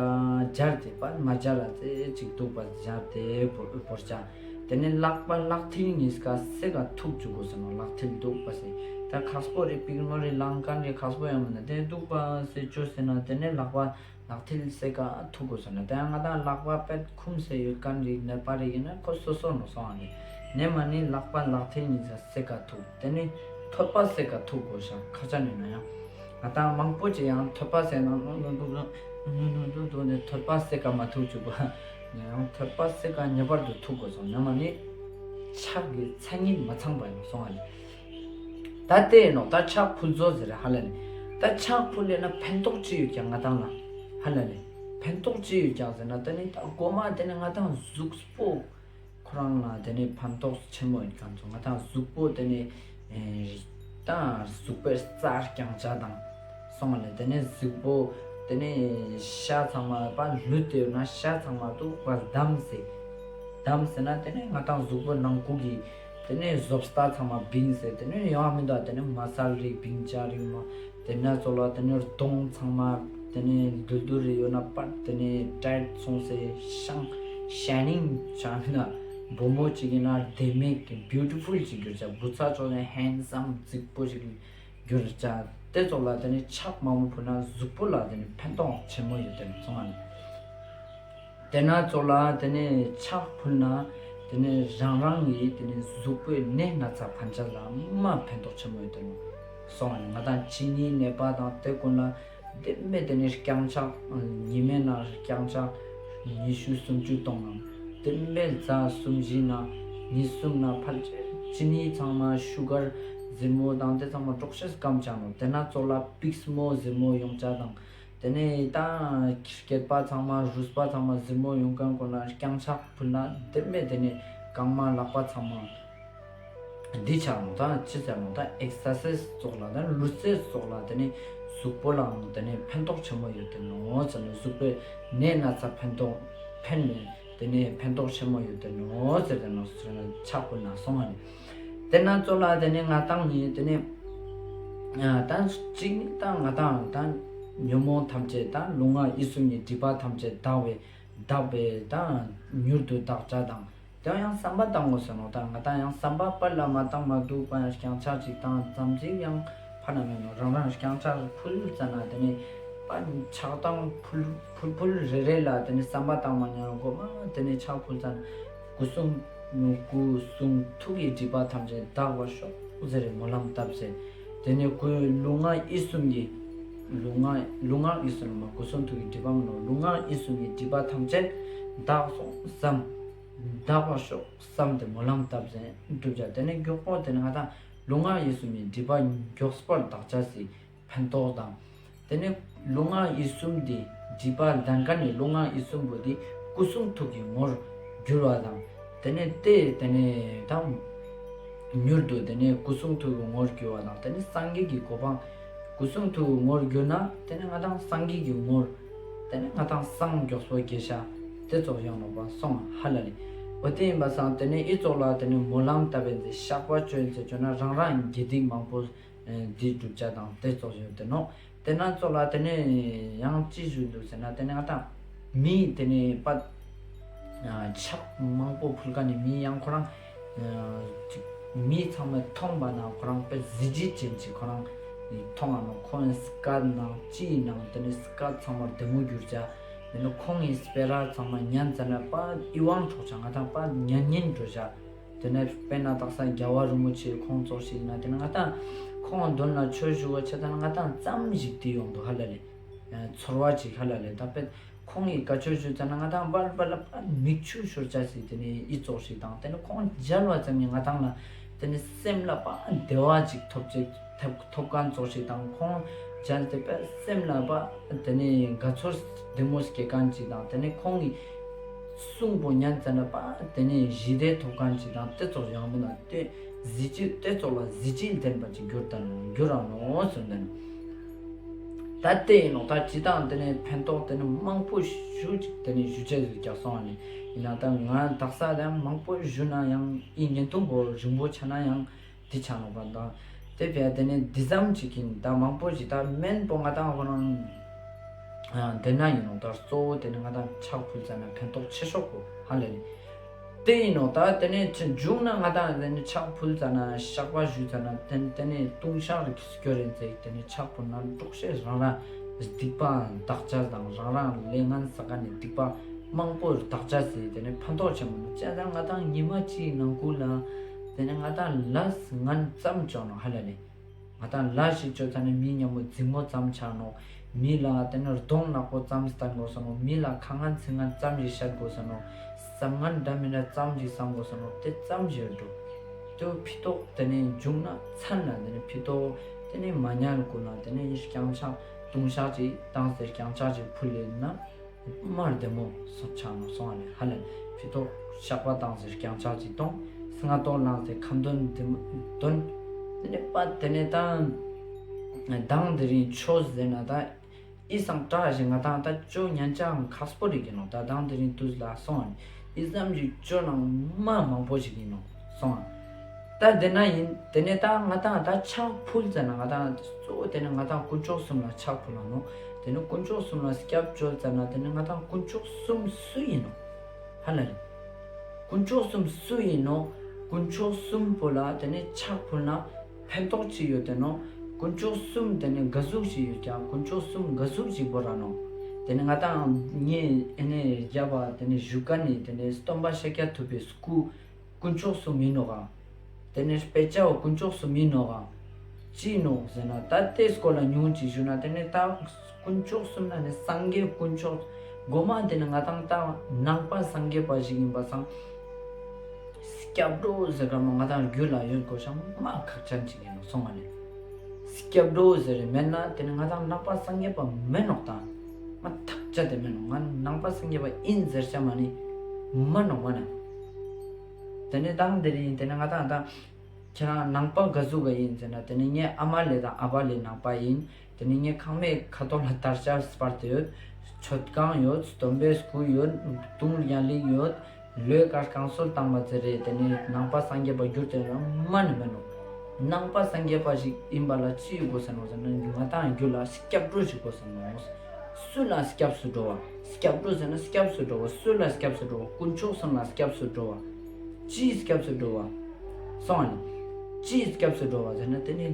སྦྱར་ཏེ་པ་མ་སྦྱར་ལ་ཙེ་ཅིག་འདུག་པ་སྦྱར་ཏེ་བོར་བོར་ཅ། དེ་ནས་ལག་པ་ལག་མཐིལ་གཉིས་ཀ་སེ་ཀ་ཐུག་བཅུག་དགོས་ཟེར་ནོག། ལག་མཐིལ་འདུག་པ་སེ། ད་ཁ་སྤོ་རེ་པིག་མོ་རེ་ལང་ཀན་རེ་ཁ་སྤོ་ཡང་མིན་ན་དེ་འདུག་པ་སེ་བཅོས་ཟེར་ན་དེ་ནས་ལག་པ་ལག་མཐིལ་སེ་ཀ་ཐུག་དགོས་ཟེར་ན་དེ་ཡང་ང་ཏང་ལག་པ་པད་ཁུམ་སེ་ཡོད་ཀན་རེ་ནད་པ་རེ་ཡིན་ན་ཁོ་སོ་སོ་ནོག་སོང་བ་ནི། ནས་མ་ནི་ལག་པ་ལག་མཐིལ་གཉིས་ཀ་སེ་ཀ་ཐུག། དེ་ནས་ཐོད་པ་སེ་ཀ་ཐུག་དགོས་ཤ་ཁ་ཆ་ནི་ན་ཡང་། ང་ཏང་མང་པོ་ཅིག་ཡང་ཐོད་པ་སེ་ན་ནོ་ནོ་འདུག་ནོ་ ནུ་ནུ་ནུ་ནུ་ནེ་ཐོད་པ་སེ་ཀ་མ་ཐུག་ཅུག་པ། ཡང་ཐོད་པ་སེ་ཀ་ངེས་པར་དུ་ཐུག་དགོས་སོང་། ཉམས་མ་ནི་ཕྱག་གི་མཚན་ཉིད་མ་ཚང་པ་ཡང་སོང་བ་ནི། ད་དེ་ནོ་ད་ཕྱག་ཕུལ་ཟོ་ཟེར་ཧ་ལ་ནི། ད་ཕྱག་ཕུལ་ལེ་ན་ཕན་ཐོགས་ཅི་ཡོད་ཀྱང་ང་ཏང་ལ་ཧ་ལ་ནི། ཕན་ཐོགས་ཅི་ཡོད་ཀྱང་ཟེར་ན་ད་ནི་ད་གོ་མ་དེ་ནི་ང་ཏང་གཟུགས་པོ་ཁོ་རང་ལ་དེ་ནི་ཕན་ཐོགས་ཆེན་མོ་ཡོད་ཀྱང་ཚོ་ང་ཏང་གཟུགས་པོ་དེ་ནི་ད་གཟུགས་པོའི་རྩ་རྐྱང་ཆ་དང་སོང་བ་ལེ། དེ་ནི་གཟུགས་པོ་དེ་ནི་ཤ་ཚང་མ་པ་ལུད་དེ་ཡོད་ན་ཤ་ཚང་མ་དུ་པ་བསྡམས་སེ་བསྡམས་སེ་ན་དེ་ནི་ང་ཏང་གཟུགས་པོ་ནང་ཁུག་གི་དེ་ནི་བཟོ་ལྟ་ཚང་མ་བིངས་སེ་དེ་ནི་ཡོང་བ་མི་འདུག་དེ་ནི་མ་སལ་རིགས་བིང་ཆ་རིགས་མ། དེ་ན་ཙོགས་ལ་དེ་ནི་གདོང་ཚང་མ་དེ་ནི་དུལ་དུལ་རེ་ཡོད་ན་པར་དེ་ནི་ཊའིཊ་སོང་སེ་ཤང་ཤའི་ནིང་ཆ་མིན་ན་བུ་མོ་ཅིག་ཡིན་ན་ལྡེ་མིག་བིའུ་ཊི་ཕུལ་ཅིག་གྱུར་ཆ། བུ་ཚ་ཙོགས་ནི་ཧེན་སམ་རྫིག་པོ་ཅིག་གྱུར་ཆ། དེ་ཙོགས་ལ་དེ་ནི་ཕྱག་མང་པོ་ཕུལ་ན་གཟུགས་པོ་ལ་དེ་ནི་ཕན་ཐོགས་ཆེན་མོ་ཡོད་དེ་ནི་སོང་བ་ནི། དེ་ན་ཙོགས་ལ་དེ་ནི་ཕྱག་ཕུལ་ན་དེ་ནི་རང་རང་གི་དེ་ནི་གཟུགས་པོའི་ནད་ན་ཚ་ཕན་ཆད་ལ་མ་ཕན་ཐོགས་ཆེན་མོ་ཡོད་དེ་ནོ་སོང་བ་ནི། ང་ཏང་གཅིན་སྙི་ནད་པ་དང་དེ་ཀུན་ལ་དེ་མེད་དེ་ནི་རྐྱང་ཆ་ཉི་མའི་ནང་རྐྱང་ཆ་ཉི་ཤུ་སུམ་ཅུ་གཏོང་ངམ། དེ་མེད་ཟླ་གསུམ་བཞི་ནང་ཉི་གསུམ་ནང་ཕལ་ཆེར་གཅིན་སྙི་ཚང་མ་ཤུ་གར་ཟེར་མོ་དང་དེ་ཚང་མ་འགྲོགས་ཤེས་སྐམ་ཆ་ནོ། དེ་ན་ཙོགས་ལ་པིགས་མོ་ཟེར་མོ་ཡོང་ཆ་དང་། དེ་ནས་ད་སྐེད་པ་ཚང་མ་རུས་པ་ཚང་མ་ཟེར་མོ་ཡོང་མཁན་ཀུན་ལ་རྐྱང་ཕྱག་ཕུལ་ན་དེ་མེད་དེ་ནས་རྐང་མ་ལག་པ་ཚང་མ་འདི་ཆ་ནོ་ད་ཅི་ཟེར་ནོ་ད་ཨེག་སར་སའིས་ཙོགས་ལ་ད་ལུས་རྩལ་ཙོགས་ལ་དེ་ནས་གཟུགས་པོ་ལའང་དེ་ནས་ཕན་ཐོགས་ཆེན་མོ་ཡོད་དེ་ནོ་ཟེར་ནས་གཟུགས་པོའི་ནད་ན་ཚ་ཕན་ཐོགས་ཕན་མེད་དེ་ནས་ཕན་ཐོགས་ཆེན་མོ་ཡོད་དེ་ནོ་ཟེར་དེ་ནོ་ཕྱག་ཕུལ་ན་སོང་བ་ནི། དེ་ན་ཙོགས་ལ་དེ་ནས་ང་ཏང་ནི་དེ་ནས་ཨ་ད་གཅིག་ནི་ད་ང་ཏང་ད་ཉོན་མོངས་ཐམས་ཅད་ད་ལུས་ངག་ཡིད་གསུམ་གྱི་སྒྲིབ་པ་ཐམས་ཅད་དག་པའི་དག་པའི་ད་མྱུར་དུ་དག་ཆ་དང་དེ་ཡང་བསམ་པ་བཏང་དགོས་ཟེར་ནོ། ད་ང་ཏང་ཡང་བསམ་པ་པར་ལ་མ་བཏང་མ་འདུག་པ་ཡང་རྐྱང་ཕྱག་ཅིག་བཏང་ཙམ་ཅིག་ཡང་ཕ་ན་མེད་ནོ། རང་རང་རྐྱང་ཕྱག་ཕུལ་ཙ་ན་དེ་ནས་པ་ཕྱག་བཏང་ཕུལ་ཕུལ་ཕུལ་རེ་རེ་ལ་དེ་ནས་བསམ་པ་བཏང་མ་ཉན་གོ་མ་དེ་ནས་ཕྱག་ཕུལ་ཙ་ན། སྐུ་གསུང་སྐུ་གསུང་ཐུགས་ཀྱི་སྒྲིབ་པ་ཐམས་ཅད་དག་པར་ཤོག་ཟེར་རེ་སྨོན་ལམ་བཏབ་ཟེར། དེ་ནས་སྐུའི་ལུས་ངག་ཡིད་གསུམ་གྱི་ལུས་ངག་ལུས་ངག་ཡིད་གསུམ་མ་སྐུ་གསུང་ཐུགས་ཀྱི་སྒྲིབ་པ་མིན་ནོ། ལུས་ངག་ཡིད་གསུམ་གྱི་སྒྲིབ་པ་ཐམས་ཅད་དག་སོང་བསམ། དག་པར་ཤོག་བསམ་སྟེ་སྨོན་ལམ་བཏབ་ཟེར་སྒྲུབ་བྱ། དེ་ནས་མགྱོགས་པོ་དེ་ནས་ང་ཏང་ལུས་ངག་ཡིད་གསུམ་གྱི་སྒྲིབ་པ་མགྱོགས་པར་དག་ཆ་སི་ཕན་ཐོགས་དང་། དེ་ནས་ལུས་ངག་ཡིད་གསུམ་དེ་སྒྲིབ་པ་ལྡན་མཁན་ནི་ལུས་ངག་ཡིད་གསུམ་པོ་དེ་སྐུ་གསུང་ཐུགས་ཀྱི་ངོ་བོར་འགྱུར་བ་དང་། དེ་ནས་དེ་དེ་ནས་དང་མྱུར་དུ་དེ་ནས་སྐུ་གསུང་ཐུགས་ཀྱི་ངོ་བོར་འགྱུར་བ་དང་། དེ་ནས་སངས་རྒྱས་ཀྱི་གོ་འཕང་སྐུ་གསུང་ཐུགས་ཀྱི་ངོ་བོར་འགྱུར་ན་དེ་ནས་ང་ཏང་སངས་རྒྱས་ཀྱི་ངོ་བོར་དེ་ནས་ང་ཏང་སངས་མགྱོགས་པོ་རྒྱས་ཤ་དེ་ཙོགས་ཡོང་ནོག་པ་སོང་ཧ་ལ་ལེ། འོ་དེ་ཡིན་པ་སང་དེ་ནས་ཨི་ཙོགས་ལ་དེ་ནས་སྨོན་ལམ་བཏབ་པའི་ཚེ་བཤགས་པ་བཅོས་ཚེ་བཅོས་ན་རང་རང་དགེ་སྡིག་མང་པོ་འདི་སྒྲུབ་བྱ་དང་དེ་ཙོགས་ཡོད་དེ་ནོ། དེ་ན་ཙོགས་ལ་དེ་ནས་ཡང་ཅི་ཞུ་འདུག་ཟེར་ན་དེ་ནས་ང་ཏང་མི་དེ་ནས་པ་ཕྱག་མང་པོ་ཕུལ་མཁན་ནི་མི་ཡང་ཁོ་རང་ཅིག་མི་ཚང་མས་མཐོང་པ་ན་ཁོ་རང་དཔེ་གཟི་བརྗིད་ཅན་ཅིག་ཁོ་རང་མཐོང་ང་ནོ། ཁོང་སྐད་ནང་ཅི་ཡིན་ནང་དེ་ནས་སྐད་ཚང་མ་བདེ་མོ་གྱུར་ཅ། དེ་ནས་ཁོང་གི་སྤེ་ར་ཚང་མ་ཉན་ཙ་ན་པ་ཨི་དབང་འཕྲོག་ཅ། ང་ཏང་པ་ཉན་ཉན་འགྲོ་ཅ། དེ་ནས་དཔེར་ན་དག་ས་རྒྱལ་བ་རིན་པོ་ཆེ་ཁོང་ཙོགས་ཤིག་ན་དེ་ནས་ང་ཏང་ཁོང་དོན་ལ་ཆོས་ཞུ་བ་ཆ་ཙ་ན་ང་ཏང་ཙམ་ཞིག་དེ་ཡོང་འདུག་ཧ་ལ་ལེ། ཚོར་བ་ཅིག་ཧ་ལ་ལེ། ད་དཔེ་ཁོང་གི་བཀའ་ཆོས་ཞུ་ཙ་ན་ང་ཏང་པར་པར་ལ་པར་མིག་ཆུ་ཤོར་ཅ་སི་དེ་ནས་ཨི་ཙོགས་ཤིག་དང་དེ་ནས་ཁོང་མཇལ་བ་ཙམ་གྱིས་ང་ཏང་ལ་དེ་ནས་སེམས་ལ་པ་བདེ་བ་ཅིག་ཐོབ་ཅིག་ཐོབ་ཐོབ་མཁན་ཙོགས་ཤིག་དང་ཁོང་མཇལ་ཏེ་པ་སེམས་ལ་པ་དེ་ནས་དགའ་ཚོར་བདེ་མོ་སྐྱེ་མཁན་ཅིག་དང་དེ་ནས་ཁོང་གི་གསུང་པོ་ཉན་ཙ་ན་པ་དེ་ནས་ཞི་བདེ་ཐོབ་མཁན་ཅིག་དང་དེ་ཙོགས་ཡང་མིན་ན་དེ་གཟི་བརྗིད་དེ་ཙོགས་ལ་གཟི་བརྗིད་ལྡན་པ་ཅིག་གྱུར་ཏ་ནོ་གྱུར་ར་ནོ་གསུངས་ཏེ་ནོ། ད་དེ་ཡིན་ནོ། ད་ཅི་དང་དེ་ནས་ཕན་ཐོགས་དེ་ནས་མང་པོ་ཞུ་ཅིག་དེ་ནས་ཞུ་ཅེས་ཟེར་རྒྱག་སོང་བ་ནི་ཡིན་ན་ད་ང་དག་ས་ཡང་མང་པོ་ཞུ་ན་ཡང་ཨི་བརྙན་ཐུང་པོ་རིང་པོ་ཆ་ན་ཡང་འདི་ཆ་ནོག་པ་དང་དེ་བས་དེ་ནས་འདི་ཙམ་ཅིག་ཡིན། ད་མང་པོ་ཞིག་ད་མེན་པོ་ང་དང་ཁོ་རང་དེ་ན་ཡིན་ནོ། ད་གཙོ་བོ་དེ་ནས་ང་དང་ཕྱག་ཕུལ་ཙ་ན་ཕན་ཐོགས་ཆེ་ཤོས་པོ་ཧ་ལས་ནི་དེ་ཡིན་ནོ། ད་དེ་ནས་ཆ་མཇུག་ན་ང་དང་དེ་ནས་ཕྱག་ཕུལ་ཙ་ན་བཤགས་པ་ཞུ་ཙ་ན་དེ་དེ་ནས་ལྟུང་བཤགས་རིགས་སྐྱོར་རེན་ཚེ་དེ་ནས་ཕྱག་ཕུལ་ན་འགྲོགས་ཤེས་རང་རང་སྡིག་པ་དག་ཅེས་དང་རང་རང་ལས་ངན་བསགས་མཁན་ནི་སྡིག་པ་མང་པོ་དག་ཅེས་ཟེར་དེ་ནས་ཕན་ཐོགས་ཆེན་མོ་ནོ། ཅི་ཟེར་ན་ང་དང་ཉི་མ་གཅིག་ནང་ཁུལ་ལ་དེ་ནས་ང་དང་ལས་ངན་ཙམ་བཅོ་ནོ་ཧ་ལས་ནི། ང་དང་ལས་ཤིག་བཅོ་ཙ་ན་མི་མཉམ་པོ་འཛིང་མོ་ཙམ་ཆ་ནོག། མི་ལ་དེ་ནི་གདོང་ནག་པོ་ཙམ་སྟན་དགོས་ས་ནོག། མི་ལ་ཁ་ངན་ཚིག་ངན་ཙམ་ཞིག་བཤད་དགོས་ས་ནོག། བསམ་ངན་འདྲ་མི་འདྲ་ཙམ་ཞིག་བསམ་དགོས་ས་ནོག། དེ་ཙམ་ཞིག་འགྲོ། དེ་ཕི་ཏོག་དེ་ནི་འབྱུང་ན་མཚན་ལ་དེ་ནི་ཕི་ཏོག་དེ་ནི་མ་ཉལ་གོང་ལ་དེ་ནི་རྐྱང་ཕྱག་ལྟུང་བཤགས་ཅིག་བཏང་སྟེ་རྐྱང་ཕྱག་ཅིག་ཕུལ་ལེ་ན། མ་བདེ་མོ་སོང་ཆ་ནོག་སོང་བ་ནི་ཧ་ལམ་ཕི་ཏོག་བཤགས་པ་བཏང་སྟེ་རྐྱང་ཕྱག་ཅིག་གཏོང་། སྔ་ཏོག་ལངས་ཏེ་ཁ་འདོན་འདི་མོ་འདོན། དེ་ནི་པ་དེ་ནི་ད་མདང་དེ་རིང་ཆོས་ཟེར་ན་ད་ཨི་སང་དྲག་ཞིག་ང་དང་ད་ཅོ་ཉན་ཅང་ཁག་པོ་རིག་ཡིན་ནོག། ད་མདང་དེ་རིང་དུས་ལ་སོང་བ་ནི་ཨི་ཙམ་ཞིག་ཅོ་ནང་མ་མང་པོ་ཞིག་ཡིན་ནོག་སོང་བ། ད་དེ་ན་ཡིན། དེ་ནས་ད་ང་དང་ད་ཕྱག་ཕུལ་ཙ་ན་ང་དང་གཙོ་བོ་དེ་ནི་ང་དང་དཀོན་མཆོག་གསུམ་ལ་ཕྱག་ཕུལ་ལ་ནོག། དེ་ནི་དཀོན་མཆོག་གསུམ་ལ་སྐྱབས་བཅོལ་ཙ་ན་དེ་ནི་ང་དང་དཀོན་མཆོག་གསུམ་སུ་ཡིན་ནོག། ཧ་ལ་ལེ། དཀོན་མཆོག་གསུམ་སུ་ཡིན་ནོག། དཀོན་མཆོག་གསུམ་པོ་ལ་དེ་ནི་ཕྱག་ཕུལ་ན་ཕན་ཐོགས་ཅི་ཡོད་དེ་ནོག། དཀོན་མཆོག་གསུམ་དེ་ནི་ག་ཟུག་ཅིག་ཡོད་ཀྱང་དཀོན་མཆོག་གསུམ་ག་ཟུག་ཅིག་བོར་ར་ནོག། དེ་ནི་ང་དང་ངས་ཨེ་ནས་རྒྱབ་པ་དེ་ནི་བཞུགས་ཀ་ནི་དེ་ནི་སྟོན་པ་ཤཱཀྱ་ཐུབ་པའི་སྐུ་དཀོན་མཆོག་གསུམ་ཡིན་ནོག་ག། དེ་ནས་དཔེ་ཆའོ་དཀོན་མཆོག་གསུམ་ཡིན་ནོག་ག། ཅི་ནོག་ཟེར་ན་ད་དེ་སྐོར་ལ་ཉུང་ཅིག་ཞུ་ན་དེ་ནས་ད་དཀོན་མཆོག་གསུམ་ན་ནི་སངས་རྒྱས་དཀོན་མཆོག་གོ་མ་དེ་ནི་ང་དང་ད་ནང་པ་སངས་རྒྱས་པ་ཞིག་ཡིན་པ་སང་སྐྱབས་འགྲོ་ཟེར་ག་མ་ང་དང་རྒྱུད་ལ་ཡོད་དགོས་ཤ་མ་ཁག་ཅན་ཅིག་ཡིན་ནོག་སོང་བ་ནི། སྐྱབས་འགྲོ་ཟེར་རེ་མེད་ན་དེ་ནི་ང་དང་ནང་པ་སངས་རྒྱས་པ་མེད་ནོག་ད། མ་ཐག་ཆད་དེ་མེད་ནོག། ང་ནང་པ་སངས་རྒྱས་པ་ཡིན་ཟེར་ཤ་མ་ནི་མ་ནོག་མ་ན། དེ་ནས་དང་དེ་རིང་དེ་ནས་ང་དང་ད་ཁྱེད་རང་ནང་པ་ག་ཟུག་ག་ཡིན་ཟེར་ན་དེ་ནས་ངའི་ཨ་མ་ལེ་དང་ཨ་ཕ་ལེ་ནང་པ་ཡིན། དེ་ནས་ངའི་ཁང་མའི་ཁ་ཐོག་ལ་དར་ལྕོག་སྤར་ཏེ་ཡོད། མཆོད་ཁང་ཡོད། སྟོན་པའི་སྐུ་ཡོད། དུང་རྒྱ་གླིང་ཡོད། ལོའི་ཀ་རྐང་སོལ་བཏང་བ་ཟེར་རེ་དེ་ནས་ནང་པ་སངས་རྒྱས་པ་གྱུར་ཏེ་ཡོད་མ་ནི་མེད་ནོག། ནང་པ་སངས་རྒྱས་པ་ཞིག་ཡིན་པ་ལ་ཅི་ཡོད་དགོས་ས་ནོག་ཟེར་ན་ང་དང་རྒྱུད་ལ་སྐྱབས་འགྲོ་ཞིག་དགོས་ས་ནོག། སུ་ལ་སྐྱབས་སུ་འགྲོ་བ། སྐྱབས་འགྲོ་ཟེར་ན་སྐྱབས་སུ་འགྲོ་བ། སུ་ལ་སྐྱབས་སུ་འགྲོ་བ། དཀོན་མཆོག་གསུམ་ལ་སྐྱབས་སུ་འགྲོ་བ། ཅིའི་སྐྱབས་སུ་འགྲོ་བ། སོང་བ་ནི། ཅིའི་སྐྱབས་སུ་འགྲོ་བ་ཟེར་ན་དེ་ནི་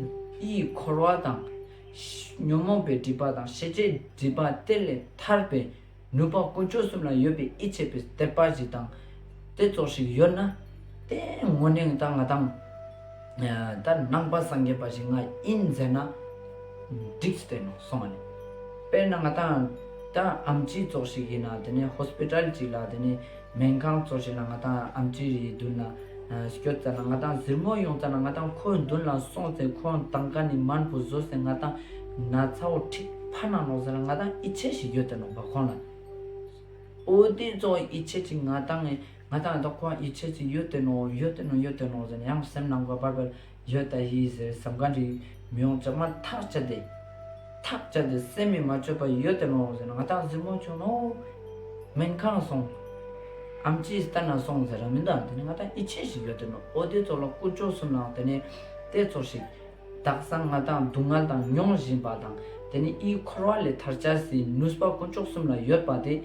འི་འཁོར་བ་དང་། ཉོན་མོངས་པའི་སྒྲིབ་པ་དང་ཤེས་བྱའི་སྒྲིབ་པ་དེ་ལས་ཐར་པའི་ནུས་པ་དཀོན་མཆོག་གསུམ་ལ་ཡོད་པའི་ཡིད་ཆེས་པའི་དད་པ་ཞིག་དང་། དེ་ཙོགས་ཤིག་ཡོད་ན། དེ་དངོས་གནས་ད་ང་དང་། ད་ནང་པ་སངས་རྒྱས་པ་ཞིག་ང་ཡིན་ཟེར་ན། འགྲིག་སྟེ་ནོག་སོང་བ་ནི། དཔེར་ན་ང་དང་། ད་ཨམ་ཆི་ཙོགས་ཤིག་ཡིན་ན་དེ་ནི་ཧོས་པི་ཊལ་ཅིག་ལ་དེ་ནི་སྨན་ཁང་ཙོགས་ཤིག་ལ་ང་དང་ཨམ་ཆི་རི་མདུན་ལ་སྐྱོད་ཙ་ན་ང་དང་ཟུར་མོ་ཡོང་ཙ་ན་ང་དང་ཁོའི་མདུན་ལ་སོང་སྟེ་ཁོང་དང་ཀ་ནི་མན་པོ་བཟོས་ཏེ་ང་དང་ན་ཚའོ་ཁྲིག་ཕན་ན་ནོག་ཟེར་ན་ང་དང་ཡིད་ཆེས་ཤིག་ཡོད་དེ་ནོག་པ་ཁོང་ལ། འོ་དེ་ཙོགས་ཡིད་ཆེས་ཅིག་ང་དང་ངི་ང་དང་ད་ཁོ་ཡིད་ཆེས་ཅིག་ཡོད་དེ་ནོག་ཡོད་དེ་ནོག་ཡོད་དེ་ནོག་ཟེར་ན་ཡང་སེམས་ནང་ག་བར་བར་ཡོད་ད་ཡིན་ཟེར་བསམ་ག་འདྲི་མི་ཡོང་ཅང་མ་ཐག་ཆད་དེ། ཐག་ཆད་དེ་སེམས་མི་མ་བཅོས་པ་ཡོད་དེ་ནོག་ཟེར་ན་ང་དང་ཟུར་མོ་བྱུང་ནོག། སྨན་ཁང་སོང་། ཨམ་ཆི་ལྟ་ན་སོང་ཟེར་ར་མི་འདུག། དེ་ནི་ང་དང་ཡིད་ཆེས་ཤིག་ཡོད་དེ་ནོག། འོ་དེ་ཙོགས་ལ་དཀོན་མཆོག་གསུམ་ལའང་དེ་ནི་དེ་ཙོགས་ཤིག། དག་ས་ང་དང་སྡུག་བསྔལ་དང་མྱོང་བཞིན་པ་དང་དེ་ནི་འི་འཁོར་བ་ལས་ཐར་ཅེས་སི་ནུས་པ་དཀོན་མཆོག་གསུམ་ལ་ཡོད་པ་དེ་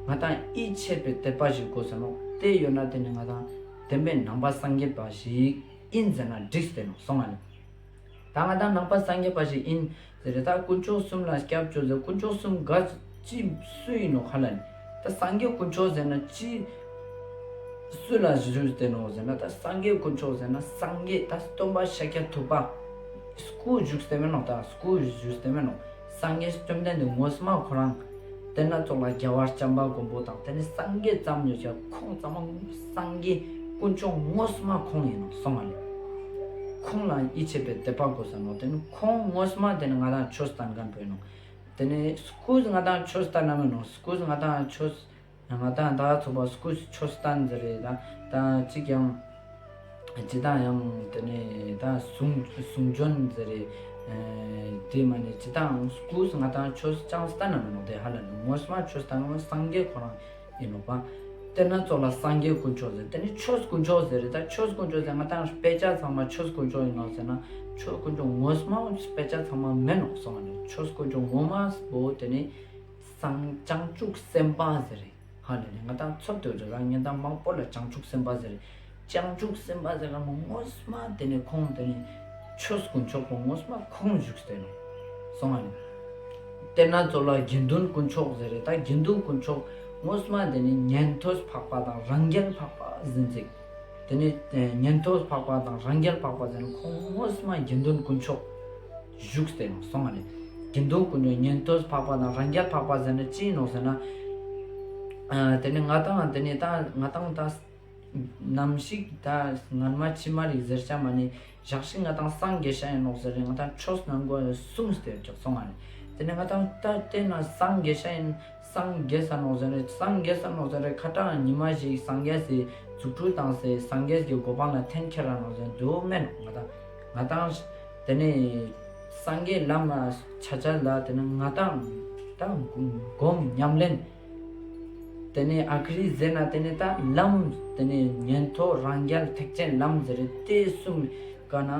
ང་དང་ཡིད་ཆེས་པའི་དད་པ་ཞིག་དགོས་ས་ནོག། དེ་ཡོད་ན་དེ་ནི་ང་དང་བདེན་པའི་ནང་པ་སངས་རྒྱས་པ་ཞིག་ཡིན་ཟེར་ན་འགྲིག་སྟེ་ནོག་སོང་བ་ནི། ད་ང་དང་ནང་པ་སངས་རྒྱས་པ་ཞིག་ཡིན་ཟེར་རེ་ད་དཀོན་མཆོག་གསུམ་ལ་སྐྱབས་བཅོལ་ཟེར་དཀོན་མཆོག་གསུམ་ག་ཅི་སུ་ཡིན་ནོག་ཧ་ལ་ནི། ད་སངས་རྒྱས་དཀོན་མཆོག་ཟེར་ན་ཅི་སུ་ལ་ཞུས་ཏེ་ནོག་ཟེར་ན་ད་སངས་རྒྱས་དཀོན་མཆོག་ཟེར་ན་སངས་རྒྱས་ད་སྟོན་པ་ཤཱཀྱ་ཐུབ་པ་སྐུ་བཞུགས་ཏེ་མེད་ནོག། ད་སྐུ་བཞུགས་ཏེ་མེད་ནོག། སངས་རྒྱས་བཅོམ་ལྡན་འདས་ངོ་མ་ཁོ་རང་། དེ་ན་ཙོགས་ལ་རྒྱལ་བ་བྱམས་པ་མགོན་པོ་དང་དེ་ནི་སངས་རྒྱས་ཙམ་ཉོ་ཆ་ཁོང་ཙམ་མ་སངས་རྒྱས་དཀོན་མཆོག་ངོ་མ་ཁོང་ཡིན་ནོག་སོང་བ་ནི། ཁོང་ལ་ཡིད་ཆེས་པའི་དད་པ་དགོས་ས་ནོག། དེ་ནི་ཁོང་ངོ་མ་དེ་ནི་ང་དང་ཆོས་སྟན་མཁན་པོ་ཡིན་ནོག། དེ་ནི་སྐུ་ང་དང་ཆོས་སྟན་ན་མེད་ནོག། སྐུ་ང་དང་ཆོས་ང་དང་ད་ཚོགས་པ་སྐུ་ཆོས་སྟན་ཟེར་རེ་ད་ད་ཅིག་ཡང་ཅི་དང་ཡང་དེ་ནི་ད་གསུང་གསུང་བྱོན་ཟེར་རེ་དེ་མ་ནི་ཅི་དང་སྐུ་ང་དང་ཆོས་ཅང་སྟན་ན་མེད་ནོག། དེ་ཧ་ལ་ནི་ངོ་མ་ཆོས་སྟན་ན་སངས་རྒྱས་ཁོ་རང་ཡིན་ནོག་པ། དེ་ན་ཙོགས་ལ་སངས་རྒྱས་དཀོན་མཆོག་ཟེར་དེ་ནི་ཆོས་དཀོན་མཆོག་ཟེར་རེ་ད་ཆོས་དཀོན་མཆོག་ཟེར་ང་དང་དཔེ་ཆ་ཚང་མ་ཆོས་དཀོན་མཆོག་ཡིན་ནོག་ཟེར་ན་ཆོས་དཀོན་མཆོག་ངོ་མ་དཔེ་ཆ་ཚང་མ་མེད་ནོག་སོང་བ་ནི། ཆོས་དཀོན་མཆོག་ངོ་མ་པོ་དེ་ནི་སངས་བྱང་ཆུབ་སེམས་དཔའ་ཟེར་རེ། ཧ་ལ་ནི་ང་དང་ཚོར་ཏེ་རེ་རང་ཉན་དང་མང་པོ་ལ་བྱང་ཆུབ་སེམས་དཔའ་ཟེར། བྱང་ཆུབ་སེམས་དཔའ་ཟེར་ར་མོ་ངོ་མ་དེ་ནི་ཁོང་དེ་ནི་ཆོས་དཀོན་མཆོག་པོ་ངོ་མ་ཁོང་བཞུགས་ཏེ་ནོག་སོང་བ་ནི། དེ་ན་ཙོགས་ལ་དགེ་འདུན་དཀོན་མཆོག་ཟེར་རེ་ད་དགེ་འདུན་དཀོན་མཆོག་ངོ་མ་དེ་ནི་ཉན་ཐོས་འཕགས་པ་དང་རང་རྒྱལ་འཕགས་པ་ཟེར་ཅིག། དེ་ནི་ཉན་ཐོས་འཕགས་པ་དང་རང་རྒྱལ་འཕགས་པ་ཟེར་ནི་ཁོང་ངོ་མ་དགེ་འདུན་དཀོན་མཆོག་བཞུགས་ཏེ་ནོག་སོང་བ་ནི། དགེ་འདུན་དཀོན་མཆོག་ཉན་ཐོས་འཕགས་པ་དང་རང་རྒྱལ་འཕགས་པ་ཟེར་ན་ཅི་ནོག་ཟེར་ན། ཨ་དེ་ནི་ང་དང་དེ་ནི་ད་ང་དང་ད་ནམ་ཞིག་ད་སྔན་མ་ཕྱི་མ་རིག་ཟེར་ཆ་མ་ནི་ཞག་ཞིག་ང་དང་སངས་རྒྱས་ཤ་ཡིན་ནོག་ཟེར་རེ་ང་དང་ཆོས་ནང་གོ་གསུངས་ཏེ་ཅོག་སོང་ང་ནི། དེ་ནི་ང་དང་ད་དེ་ན་སངས་རྒྱས་ཤ་ཡིན། སངས་རྒྱས་ས་ནོག་ཟེར་རེ་སངས་རྒྱས་ས་ནོག་ཟེར་རེ་ཁ་ཏང་ཉི་མ་ཞིག་སངས་རྒྱས་སི་རྫུ་འཕྲུལ་བཏང་སེ་སངས་རྒྱས་ཀྱི་གོ་འཕང་ལ་འཐེན་ཁྱེར་ར་ནོག་ཟེར་དུ་མེན་ང་དང་ང་དང་དེ་ནི་སངས་རྒྱས་ལམ་ལ་ཆ་ཆ་ལ་དེ་ནི་ང་དང་ད་སྒོམ་ཉམས་ལེན། དེ་ནི་ཨ་ཁ་རི་ཟེར་ན་དེ་ནི་ད་ལམ་དེ་ནི་ཉན་ཐོས་རང་རྒྱལ་ཐེག་ཆེན་ལམ་ཟེར་རེ་དེ་གསུམ་ཀ་ན་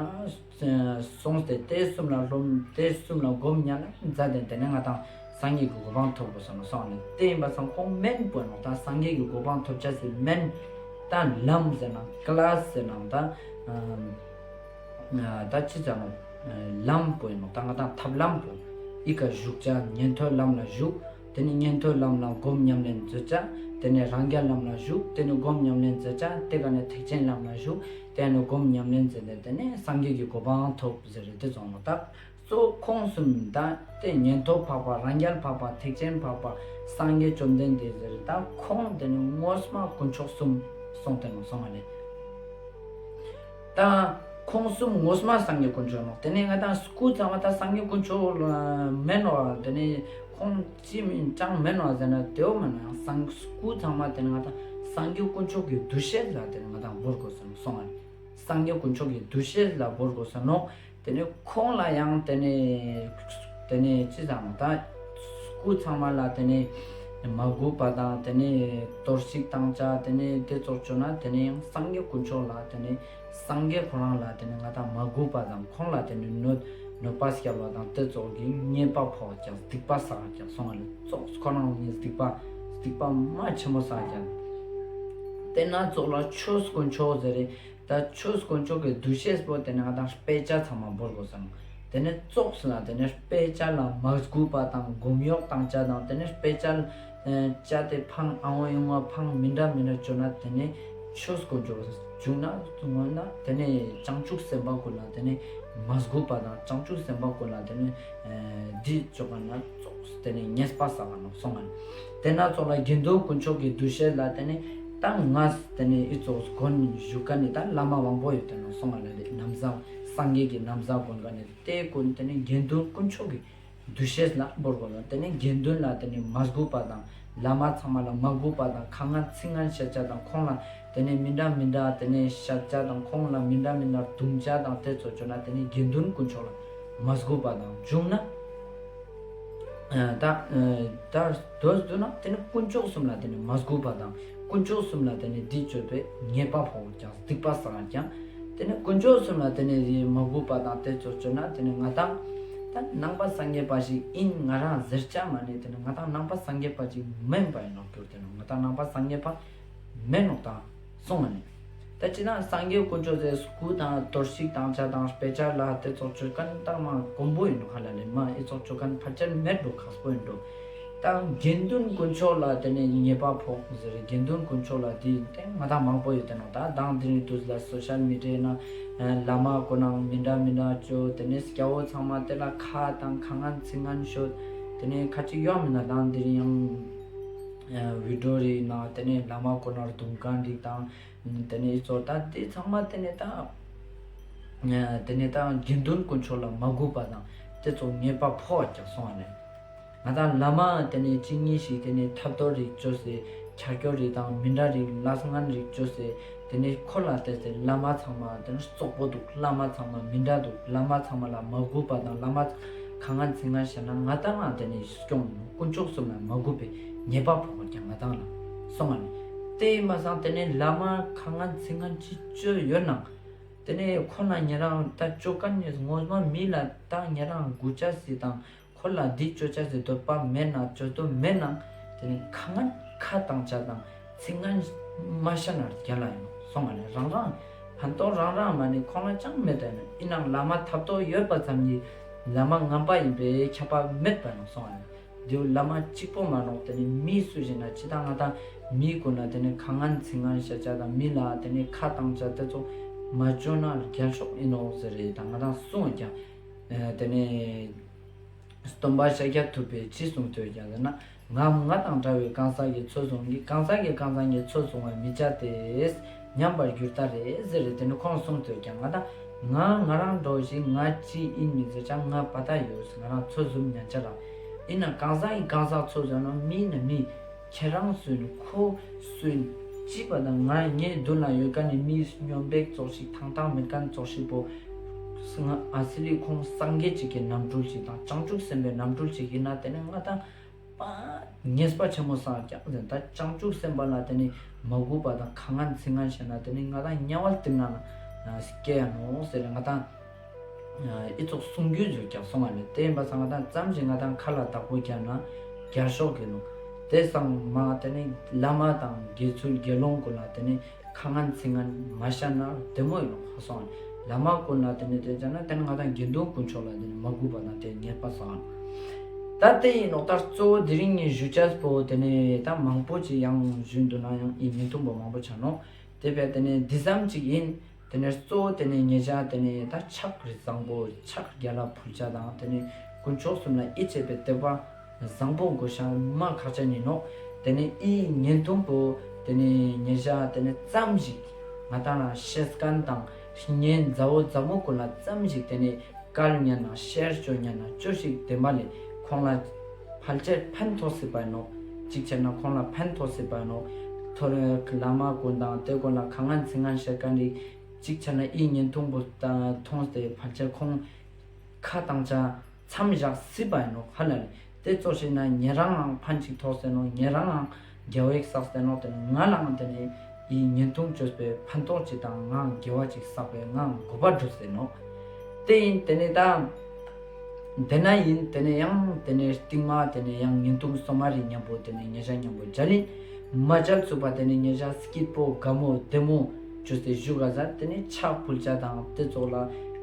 སོང་སྟེ་དེ་གསུམ་ལ་སློབ་དེ་གསུམ་ལ་སྒོམ་ཉམས་ལེན་མཛད་དེ་དེ་ནི་ང་དང་སངས་རྒྱས་ཀྱི་གོ་འཕང་ཐོབ་དགོས་སོང་ནོག་སོང་ནི་དེ་ཡིན་པ་སང་ཁོང་མེན་པོ་ནོག་ད་སངས་རྒྱས་ཀྱི་གོ་འཕང་ཐོབ་ཆ་སི་མེན་ད་ལམ་ཟེར་ན་ཀ་ལ་ཟེར་ན་ད། ད་ཅི་ཙམ་ལམ་པོ་ཡིན་ནོག་ད་ང་དང་ཐབས་ལམ་པོ་ཨི་ཀ་ཞུགས་ཆ་ཉན་ཐོས་ལམ་ལ་ཞུགས། དེ་ནི་ཉན་ཐོས་ལམ་ལ་སྒོམ་ཉམས་ལེན་མཛད་ཆ། དེ་ནི་རང་རྒྱལ་ལམ་ལ་ཞུགས། དེ་ནི་སྒོམ་ཉམས་ལེན་མཛད་ཆ། དེ་ཀ་ནི་ཐེག་ཆེན་ལམ་ལ་ཞུགས། དེ་ནི་སྒོམ་ཉམས་ལེན་མཛད་དེ་དེ་ནི་སངས་རྒྱས་ཀྱི་གོ་འཕང་ཐོབ་ཟེར་རེ་དེ་ཙོགས་ནོག་ད། གཙོ་ཁོང་གསུམ་ད་དེ་ཉན་ཐོས་འཕགས་པ་རང་རྒྱལ་འཕགས་པ་ཐེག་ཆེན་འཕགས་པ་སངས་རྒྱས་བཅོམ་ལྡན་འདས་ཟེར་ད་ཁོང་དེ་ནི་ངོ་མ་དཀོན་མཆོག་གསུམ་སོང་སྟེ་ནོག་སོང་ང་ནི། ད་ཁོང་གསུམ་ངོ་མ་སངས་རྒྱས་དཀོན་མཆོག་ནོག་དེ་ནས་ང་དང་སྐུ་ཚང་མ་ད་སངས་རྒྱས་དཀོན་མཆོག་ལ་མེན་ནོག་དེ་ནས་ཁོང་ཅི་མིན་ཅང་མེན་ནོག་ཟེར་ན་དེའོ་མེན་ནོག་ཡང་སངས་སྐུ་ཚང་མ་དེ་ནས་ང་དང་སངས་རྒྱས་དཀོན་མཆོག་གི་འདུ་ཤེས་ལ་དེ་ནས་ང་དང་བོར་དགོས་སོང་སོང་ང་ནི། སངས་རྒྱས་དཀོན་མཆོག་གི་འདུ་ཤེས་ལ་བོར་དགོས་ས་ནོག་དེ་ནས་ཁོང་ལ་ཡང་དེ་ནས་དེ་ནས་ཅི་ཙམ་ད་སྐུ་ཚང་མ་ལ་དེ་ནས་མ་གུས་པ་དང་དེ་ནས་གཏོར་བཤིག་བཏང་ཆ་དེ་ནས་དེ་ཙོགས་བཅོ་ན་དེ་ནས་ཡང་སངས་རྒྱས་དཀོན་མཆོག་ལ་དེ་ནས་སངས་རྒྱས་ཁོ་རང་ལ་དེ་ནས་ང་དང་མ་གུས་པ་དང་ཁོང་ལ་དེ་ནས་གནོད་གནོད་པ་སྐྱལ་བ་དང་དེ་ཙོགས་ཀྱི་ཉེས་པ་ཕོག་ཀྱང་སྡིག་པ་བསགས་ཀྱང་སོང་བ་ལས་ཙོགས་ཁོ་རང་ནི་སྡིག་པ་སྡིག་པ་མ་ཆེན་མོ་བསགས་ཀྱང་། དེ་ན་ཙོགས་ལ་ཆོས་དཀོན་མཆོག་ཟེར་རེ། ད་ཆོས་དཀོན་མཆོག་གི་འདུ་ཤེས་པོ་དེ་ནས་ང་དང་དཔེ་ཆ་ཚང་མ་བོར་དགོས་སམ། དེ་ནས་ཙོགས་ལ་དེ་ནས་དཔེ་ཆ་ལ་མ་གུས་པ་དང་སྒོམ་གཡོག་བཏང་ཆ་དང་དེ་ནས་དཔེ་ཆ་ལ་ཨ་ཆ་དེ་ཕང་ཨ་འོ་ཡོང་བ་ཕང་མི་འདྲ་མི་འདྲ་བཅོ་ན་དེ་ནས་ཆོས་དཀོན་མཆོག་བྱུང་ན་ངོ་ན་དེ་ནས་བྱང་ཆུབ་སེམས་དཔའ་ཀུན་ལ་དེ་ནས་མ་གུས་པ་དང་བྱང་ཆུབ་སེམས་དཔའ་ཀུན་ལ་དེ་ནས་ཨ་འདི་བཅོ་ག་ན་ཙོགས། དེ་ནས་ཉེས་པ་བསགས་ནོག་སོང་ང་ནི། དེ་ན་ཙོགས་ལ་དགེ་འདུན་དཀོན་མཆོག་གི་འདུ་ཤེས་ལ་དེ་ནས་ད་ང་དེ་ནས་ཨི་ཙོགས་གོན་བཞུགས་ཀ་ནི་ད་བླ་མ་མང་པོ་ཡོད་དེ་ནོག་སོང་ང་ལ་ལེ་ན་བཟའ་སངས་རྒྱས་ཀྱི་ན་བཟའ་གོན་ཀ་ནི་དེ་ཀུན་དེ་ནས་དགེ་འདུན་དཀོན་མཆོག་གི་འདུ་ཤེས་ལ་བོར་དགོས་ལ་དེ་ནས་དགེ་འདུན་ལ་དེ་ནས་མ་གུས་པ་དང་བླ་མ་ཚང་མ་ལ་མ་གུས་པ་དང་ཁ་ངན་ཚིག་ངན་བཤད་ཆ་དང་ཁོང་ལ་དེ་ནས་མི་འདྲ་མི་འདྲ་དེ་ནས་བཤད་ཆ་དང་ཁོང་ལ་མི་འདྲ་མི་འདྲ་རྡུང་ཆ་དང་དེ་ཙོགས་བཅོ་ན་དེ་ནས་དགེ་འདུན་དཀོན་མཆོག་ལ་མ་གུས་པ་དང་བྱུང་ན། ཨ་ད་ཨ་ད་དོ་བསྡུ་ན་དེ་ནི་དཀོན་མཆོག་གསུམ་ལ་དེ་ནི་མ་གུས་པ་དང་དཀོན་མཆོག་གསུམ་ལ་དེ་ནི་འདི་བཅོས་པས་ཉེས་པ་ཕོག་ཀྱང་སྡིག་པ་བསགས་ཀྱང་། དེ་ནི་དཀོན་མཆོག་གསུམ་ལ་དེ་ནི་མ་གུས་པ་དང་དེ་ཙོགས་བཅོ་ན་དེ་ནི་ང་དང་ད་ནང་པ་སངས་རྒྱས་པ་ཞིག་ཨིན་ང་རང་ཟེར་ཆ་མ་ནི་དེ་ནི་ང་དང་ནང་པ་སངས་རྒྱས་པ་ཞིག་མེན་པ་ཡིན་ནོག་གྱུར་དེ་ནི་ང་དང་ནང་པ་སངས་རྒྱས་པ་མེན་ནོག་དང་། སོང་ང་ནི། ད་ཅི་ན་སངས་རྒྱས་དཀོན་མཆོག་ཟེར་སྐུ་དང་གཏོར་བཤིག་བཏང་ཆ་དང་དཔེ་ཆ་ལ་དེ་ཙོགས་བཅོ་མཁན་ད་མ་དཀོན་པོ་ཡིན་ནོག་ཧ་ལ་ལེ་མ་ཨི་ཙོགས་བཅོ་མཁན་ཕལ་ཆེར་མེད་འགྲོ་ཁག་པོ་ཡིན་འགྲོ། ད་དགེ་འདུན་དཀོན་མཆོག་ལ་དེ་ནས་ཉེས་པ་ཕོག་ཟེར་དགེ་འདུན་དཀོན་མཆོག་ལ་དེ་དེ་ང་དང་མང་པོ་ཡོད་དེ་ནོག་ད་དང་དེ་རིང་དུས་ལ་སོ་ཤལ་མི་ཌི་ཡ་ན་བླ་མ་ཀུན་ནང་མི་འདྲ་མི་འདྲ་བཅོ་དེ་ནས་སྐྱ་བོ་ཚང་མ་དེ་ལ་ཁ་དང་ཁ་ངན་ཚིག་ངན་ཤོད་དེ་ནས་ཁ་ཅིག་ཡོང་མི་ན་དང་དེ་རིང་ཡང་བི་ཌི་ཡོ་རིག་ན་དེ་ནས་བླ་མ་ཀུན་ནང་རྡུང་མཁན་རིག་དང་། དེ་ནས་ཨི་ཙོགས་ད་དེ་ཚང་མ་དེ་ནས་ད་དེ་ནས་ད་དགེ་འདུན་དཀོན་མཆོག་ལ་མ་གུས་པ་དང་དེ་ཙོགས་ཉེས་པ་ཕོག་ཀྱང་སོང་བ་ནས། ང་དང་བླ་མ་དེ་ནས་གཅིག་གཉིས་ཤིག་དེ་ནས་ཐབས་དོར་རིག་བཅོས་སེ་ཁྱར་ཁྱོར་རིག་དང་མི་འདྲ་རིག་ལས་ངན་རིག་བཅོས་སེ་དེ་ནས་ཁོ་ལ་དེ་ཚེ་བླ་མ་ཚང་མ་དེ་ནས་རྩོག་པོ་འདུག་བླ་མ་ཚང་མ་མི་འདྲ་འདུག་བླ་མ་ཚང་མ་ལ་མ་གུས་པ་དང་བླ་མ་ཁ་ངན་ཚིག་ངན་བཤད་ན་ང་དང་ང་དེ་ནས་སྐྱོང་དཀོན་མཆོག་གསུམ་ལ་མ་གུས་པའི་ཉེས་པ་ཕོག་ཀྱང་ང་དང་ལ་སོང་བ་ནས། དེ་མ་སང་དེ་ནས་བླ་མ་ཁ་ངན་ཚིག་ངན་ཅི་བཅོས་ཡོད་ནང་དེ་ནས་ཁོ་ན་ཉེ་རང་ད་བཅོ་མཁན་ནི་ངོ་མ་མི་ལ་ད་ཉེ་རང་གུས་ཅ་སི་དང་ཁོ་ལ་འདི་བཅོ་ཅ་སི་འདོད་པ་མེད་ན་བཅོ་འདོད་མེད་ན་དེ་ནས་ཁ་ངན་ཁ་བཏང་ཅ་དང་ཚིག་ངན་མ་བཤད་ན་རྒྱལ་ལ་ཡིན་སོང་བ་ནས་རང་རང་ཕན་ཐོགས་རང་རང་མ་ནི་ཁོ་ན་ཅང་མེད་དེ་ནས་ཨི་ནང་བླ་མ་ཐབས་ཐོག་ཡོད་པ་ཙམ་གྱིས་བླ་མ་ངན་པ་ཡིན་པའི་ཁྱབ་པ་མེད་པ་ཡིན་སོང་བ་ནས། དེའུ་བླ་མ་གཅིག་པོ་མ་ནོག་དེ་ནི་མི་སུ་ཞིག་ན་ཅི་ད་ང་དང་མི་ཀུན་ན་དེ་ནི་ཁ་ངན་ཚིག་ངན་བཤད་ཅ་དང་མི་ལ་དེ་ནི་ཁ་བཏང་ཅ་དེ་ཚོ་མ་བཅོ་ན་རྒྱལ་ཤོག་ཨིན་ནོག་ཟེར་རེད་ད་ང་དང་གསུངས་ཀྱང་དེ་ནི་ སྟོན་པ་ཤཱཀྱ་ཐུབ་པས་ཅི་གསུངས་ཏེ་ཡོད་ཀྱག་ཟེར་ན། ངའམ་ང་དང་འདྲ་བའི་གང་ཟག་གི་ཚོད་བཟུང་གིས་གང་ཟག་གིས་གང་ཟག་གི་ཚོད་བཟུང་བར་མི་བྱ་སྟེ། ཉམས་པར་འགྱུར་ད་རེ་ཟེར་རེ་དེ་ནི་ཁོང་གསུངས་ཏེ་ཡོད་ཀྱག་ང་དང་ང་ང་རང་འདྲ་བོ་ཞིག་ང་ཅི་ཡིན་མིན་ཟེར་ཅང་ང་པ་ཏ་ཡོད། ང་རང་ཚོད་བཟུང་ཉན་ཆ་ར། ཡིན་ན་གང་ཟག་གིས་གང་ཟག་ཚོད་བཟུང་ན་མི་ནི་མི། ཁྱེད་རང་སུ་ཡིན་ཁོ་སུ་ཡིན། ཅི་པ་དང་ང་ངའི་མདུན་ལ་ཡོད་མཁན་ནི་མི་སྨྱོན་པ་ཙོགས་ཤིག་ཐང་ཐང་མེད་མཁན་ཙོགས་ཤིག་པོ། ང་ཨ་སི་ལི་ཁོང་སངས་རྒྱས་ཅིག་གི་རྣམ་སྤྲུལ་ཅིག་དང་བྱང་ཆུབ་སེམས་དཔའི་རྣམ་སྤྲུལ་ཅིག་ཡིན་ན་དེ་ནི་ང་དང་པ་ཉེས་པ་ཆེན་མོ་བསགས་ཀྱག་ཟེར། ད་བྱང་ཆུབ་སེམས་དཔའ་ལ་དེ་ནི་མ་གུས་པ་དང་ཁ་ངན་ཚིག་ངན་བཤད་ན་དེ་ནི་ང་དང་དམྱལ་བ་རྟིང་ན་ན་སྐྱེ་ཡ་ནོག་ཟེར་ང་དང་། ཨི་ཙོགས་གསུང་རྒྱུ་ཡོད་ཀྱག་སོང་བ་ལས། དེ་ཡིན་པ་སང་ང་དང་ཙམ་ཞིག་ང་དང་ཁ་ལ་བདག་པོ་རྒྱབ་ན་རྒྱལ་ཤོག་གི་ནོག་དེ་སང་མ་དེ་ནི་བླ་མ་དང་དགེ་ཚུལ་དགེ་སློང་ཀུན་ལ་དེ་ནི་ཁ་ངན་ཚིག་ངན་མ་བཤད་ན་བདེ་མོ་ཡིན་ནོག་ཧ་སོང་བ་ལས། བླ་མ་ཀུན་ལ་དེ་ནི་དེ་བྱས་ན་དེ་ནི་ང་དང་དགེ་འདུན་དཀོན་མཆོག་ལ་དེ་ནི་མ་གུས་པ་དང་དེ་ཉེས་པ་བསགས་ནོག་ད་དེ་ཡིན་ནོག་ད་གཙོ་བོ་དེ་རིང་ངས་ཞུ་ཅེས་པོ་དེ་ནི་ད་མང་པོ་ཅིག་ཡང་ཞུས་འདུག་ན་ཡང་ཨི་བརྙན་ཐུང་པོ་མང་པོ་ཆགས་ནོག་དེ་བས་དེ་ནི་འདི་ཙམ་ཅིག་ཡིན། དེ་ནས་གཙོ་བོ་དེ་ནས་ཉེ་ཞ་དེ་ནས་ད་ཕྱག་བཟང་པོ་ཕྱག་རྒྱལ་ལ་ཕུལ་ཆ་དང་དེ་ནས་དཀོན་མཆོག་གསུམ་ལ་ཡིད་ཆེས་པའི་དད་པ་བཟང་པོ་དགོས་ཤ་མ་ཁག་ཆེན་ཡིན་ནོག་དེ་ནས་ཨི་བརྙན་ཐུང་པོ་དེ་ནས་ཉེ་ཞ་དེ་ནས་ཙམ་ཞིག་ང་དང་ལ་ཤེས་མཁན་དང་ཉེ་མཛའ་བོ་མཛའ་མོ་ཀུན་ལ་ཙམ་ཞིག་དེ་ནས་བཀལ་ཉན་ན་ཤེར་ཅོ་ཉན་ན་ཅོ་ཞིག་དེ་མ་ལས་ཁོང་ལ་ཕལ་ཆེར་ཕན་ཐོགས་སྲིད་པ་ཡིན་ནོག་གཅིག་བྱས་ན་ཁོང་ལ་ཕན་ཐོགས་སྲིད་པ་ཡིན་ནོག་ཐོ་རེ་བླ་མ་ཀུན་དང་དེ་ཀུན་ལ་ཁ་ངན་ཚིག་ངན་བཤད་མཁན་རིགས་གཅིག་བྱས་ན་ཨི་བརྙན་ཐུང་པོ་མཐོང་སྟེ་ཕལ་ཆེར་ཁོང་ཁ་བཏང་ཆ་མཚམས་བཞག་སྲིད་པ་ཡིན་ནོག་ཧ་ལ་ལས། དེ་ཙོགས་ཤིག་ན་ཉེ་རང་ལའང་ཕན་ཅིག་ཐོགས་སེ་ནོག་ཉེ་རང་ལའང་དགེ་བ་ཞིག་བསགས་སེ་ནོག་དེ་ནི་ང་ལའང་དེ་ནི་ཨི་བརྙན་ཐུང་བཅོས་པའི་ཕན་ཐོགས་ཅིག་དང་ངའང་དགེ་བ་ཅིག་བསགས་པའི་ངའང་གོ་བ་འགྲུབ་སེ་ནོག་དེ་ཡིན་དེ་ནི་ད་དེ་ན་ཡིན་དེ་ནི་ཡང་དེ་ནི་རྟིང་མ་དེ་ནི་ཡང་བརྙན་ཐུང་སོ་མ་རི་མཉམ་པོ་དེ་ནི་ཉེ་ཞ་མཉམ་པོ་མཇལ་ཡིན། མ་མཇལ་ཚུག་པ་དེ་ནི་ཉེ་ཞ་སྐྱིད་པོ་དགའ་མོ་བདེ་མོ་བཅོས་ཏེ་བཞུགས་ག་ཟ། དེ་ནི་ཕྱག་ཕུལ་ཆ་དང་དེ་ཙོགས་ལ་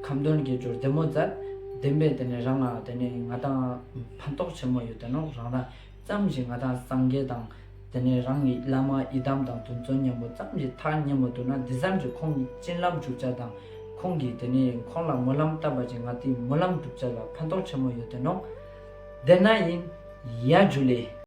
ཁ་འདོན་དགེ་སྦྱོར་བདེ་མོ་མཛད། བདེན་པའི་དེ་ནི་རང་ང་དེ་ནི་ང་དང་ཕན་ཐོགས་ཆེན་མོ་ཡོད་དེ་ནོག་རང་རང་ཙམ་ཞིག་ང་དང་སངས་རྒྱས་དང་དེ་ནས་རང་གི་བླ་མ་ཡི་དམ་དང་དུས་མཚུངས་མཉམ་པོ་ཙམ་ཞིག་ཐག་ཉེ་མོ་འདུག་ན་འདི་ཙམ་ཞིག་ཁོང་གི་བྱིན་རླབས་འཇུག་ཆ་དང་ཁོང་གིས་དེ་ནས་ཁོང་ལ་སྨོན་ལམ་བཏབ་པ་ཅིག་ང་དེའི་སྨོན་ལམ་འགྲུབ་ཆ་ལ་ཕན་ཐོགས་ཆེན་མོ་ཡོད་དེ་ནོག་དེ་ན་ཡིན། ཡ་ཇུ་ལེ།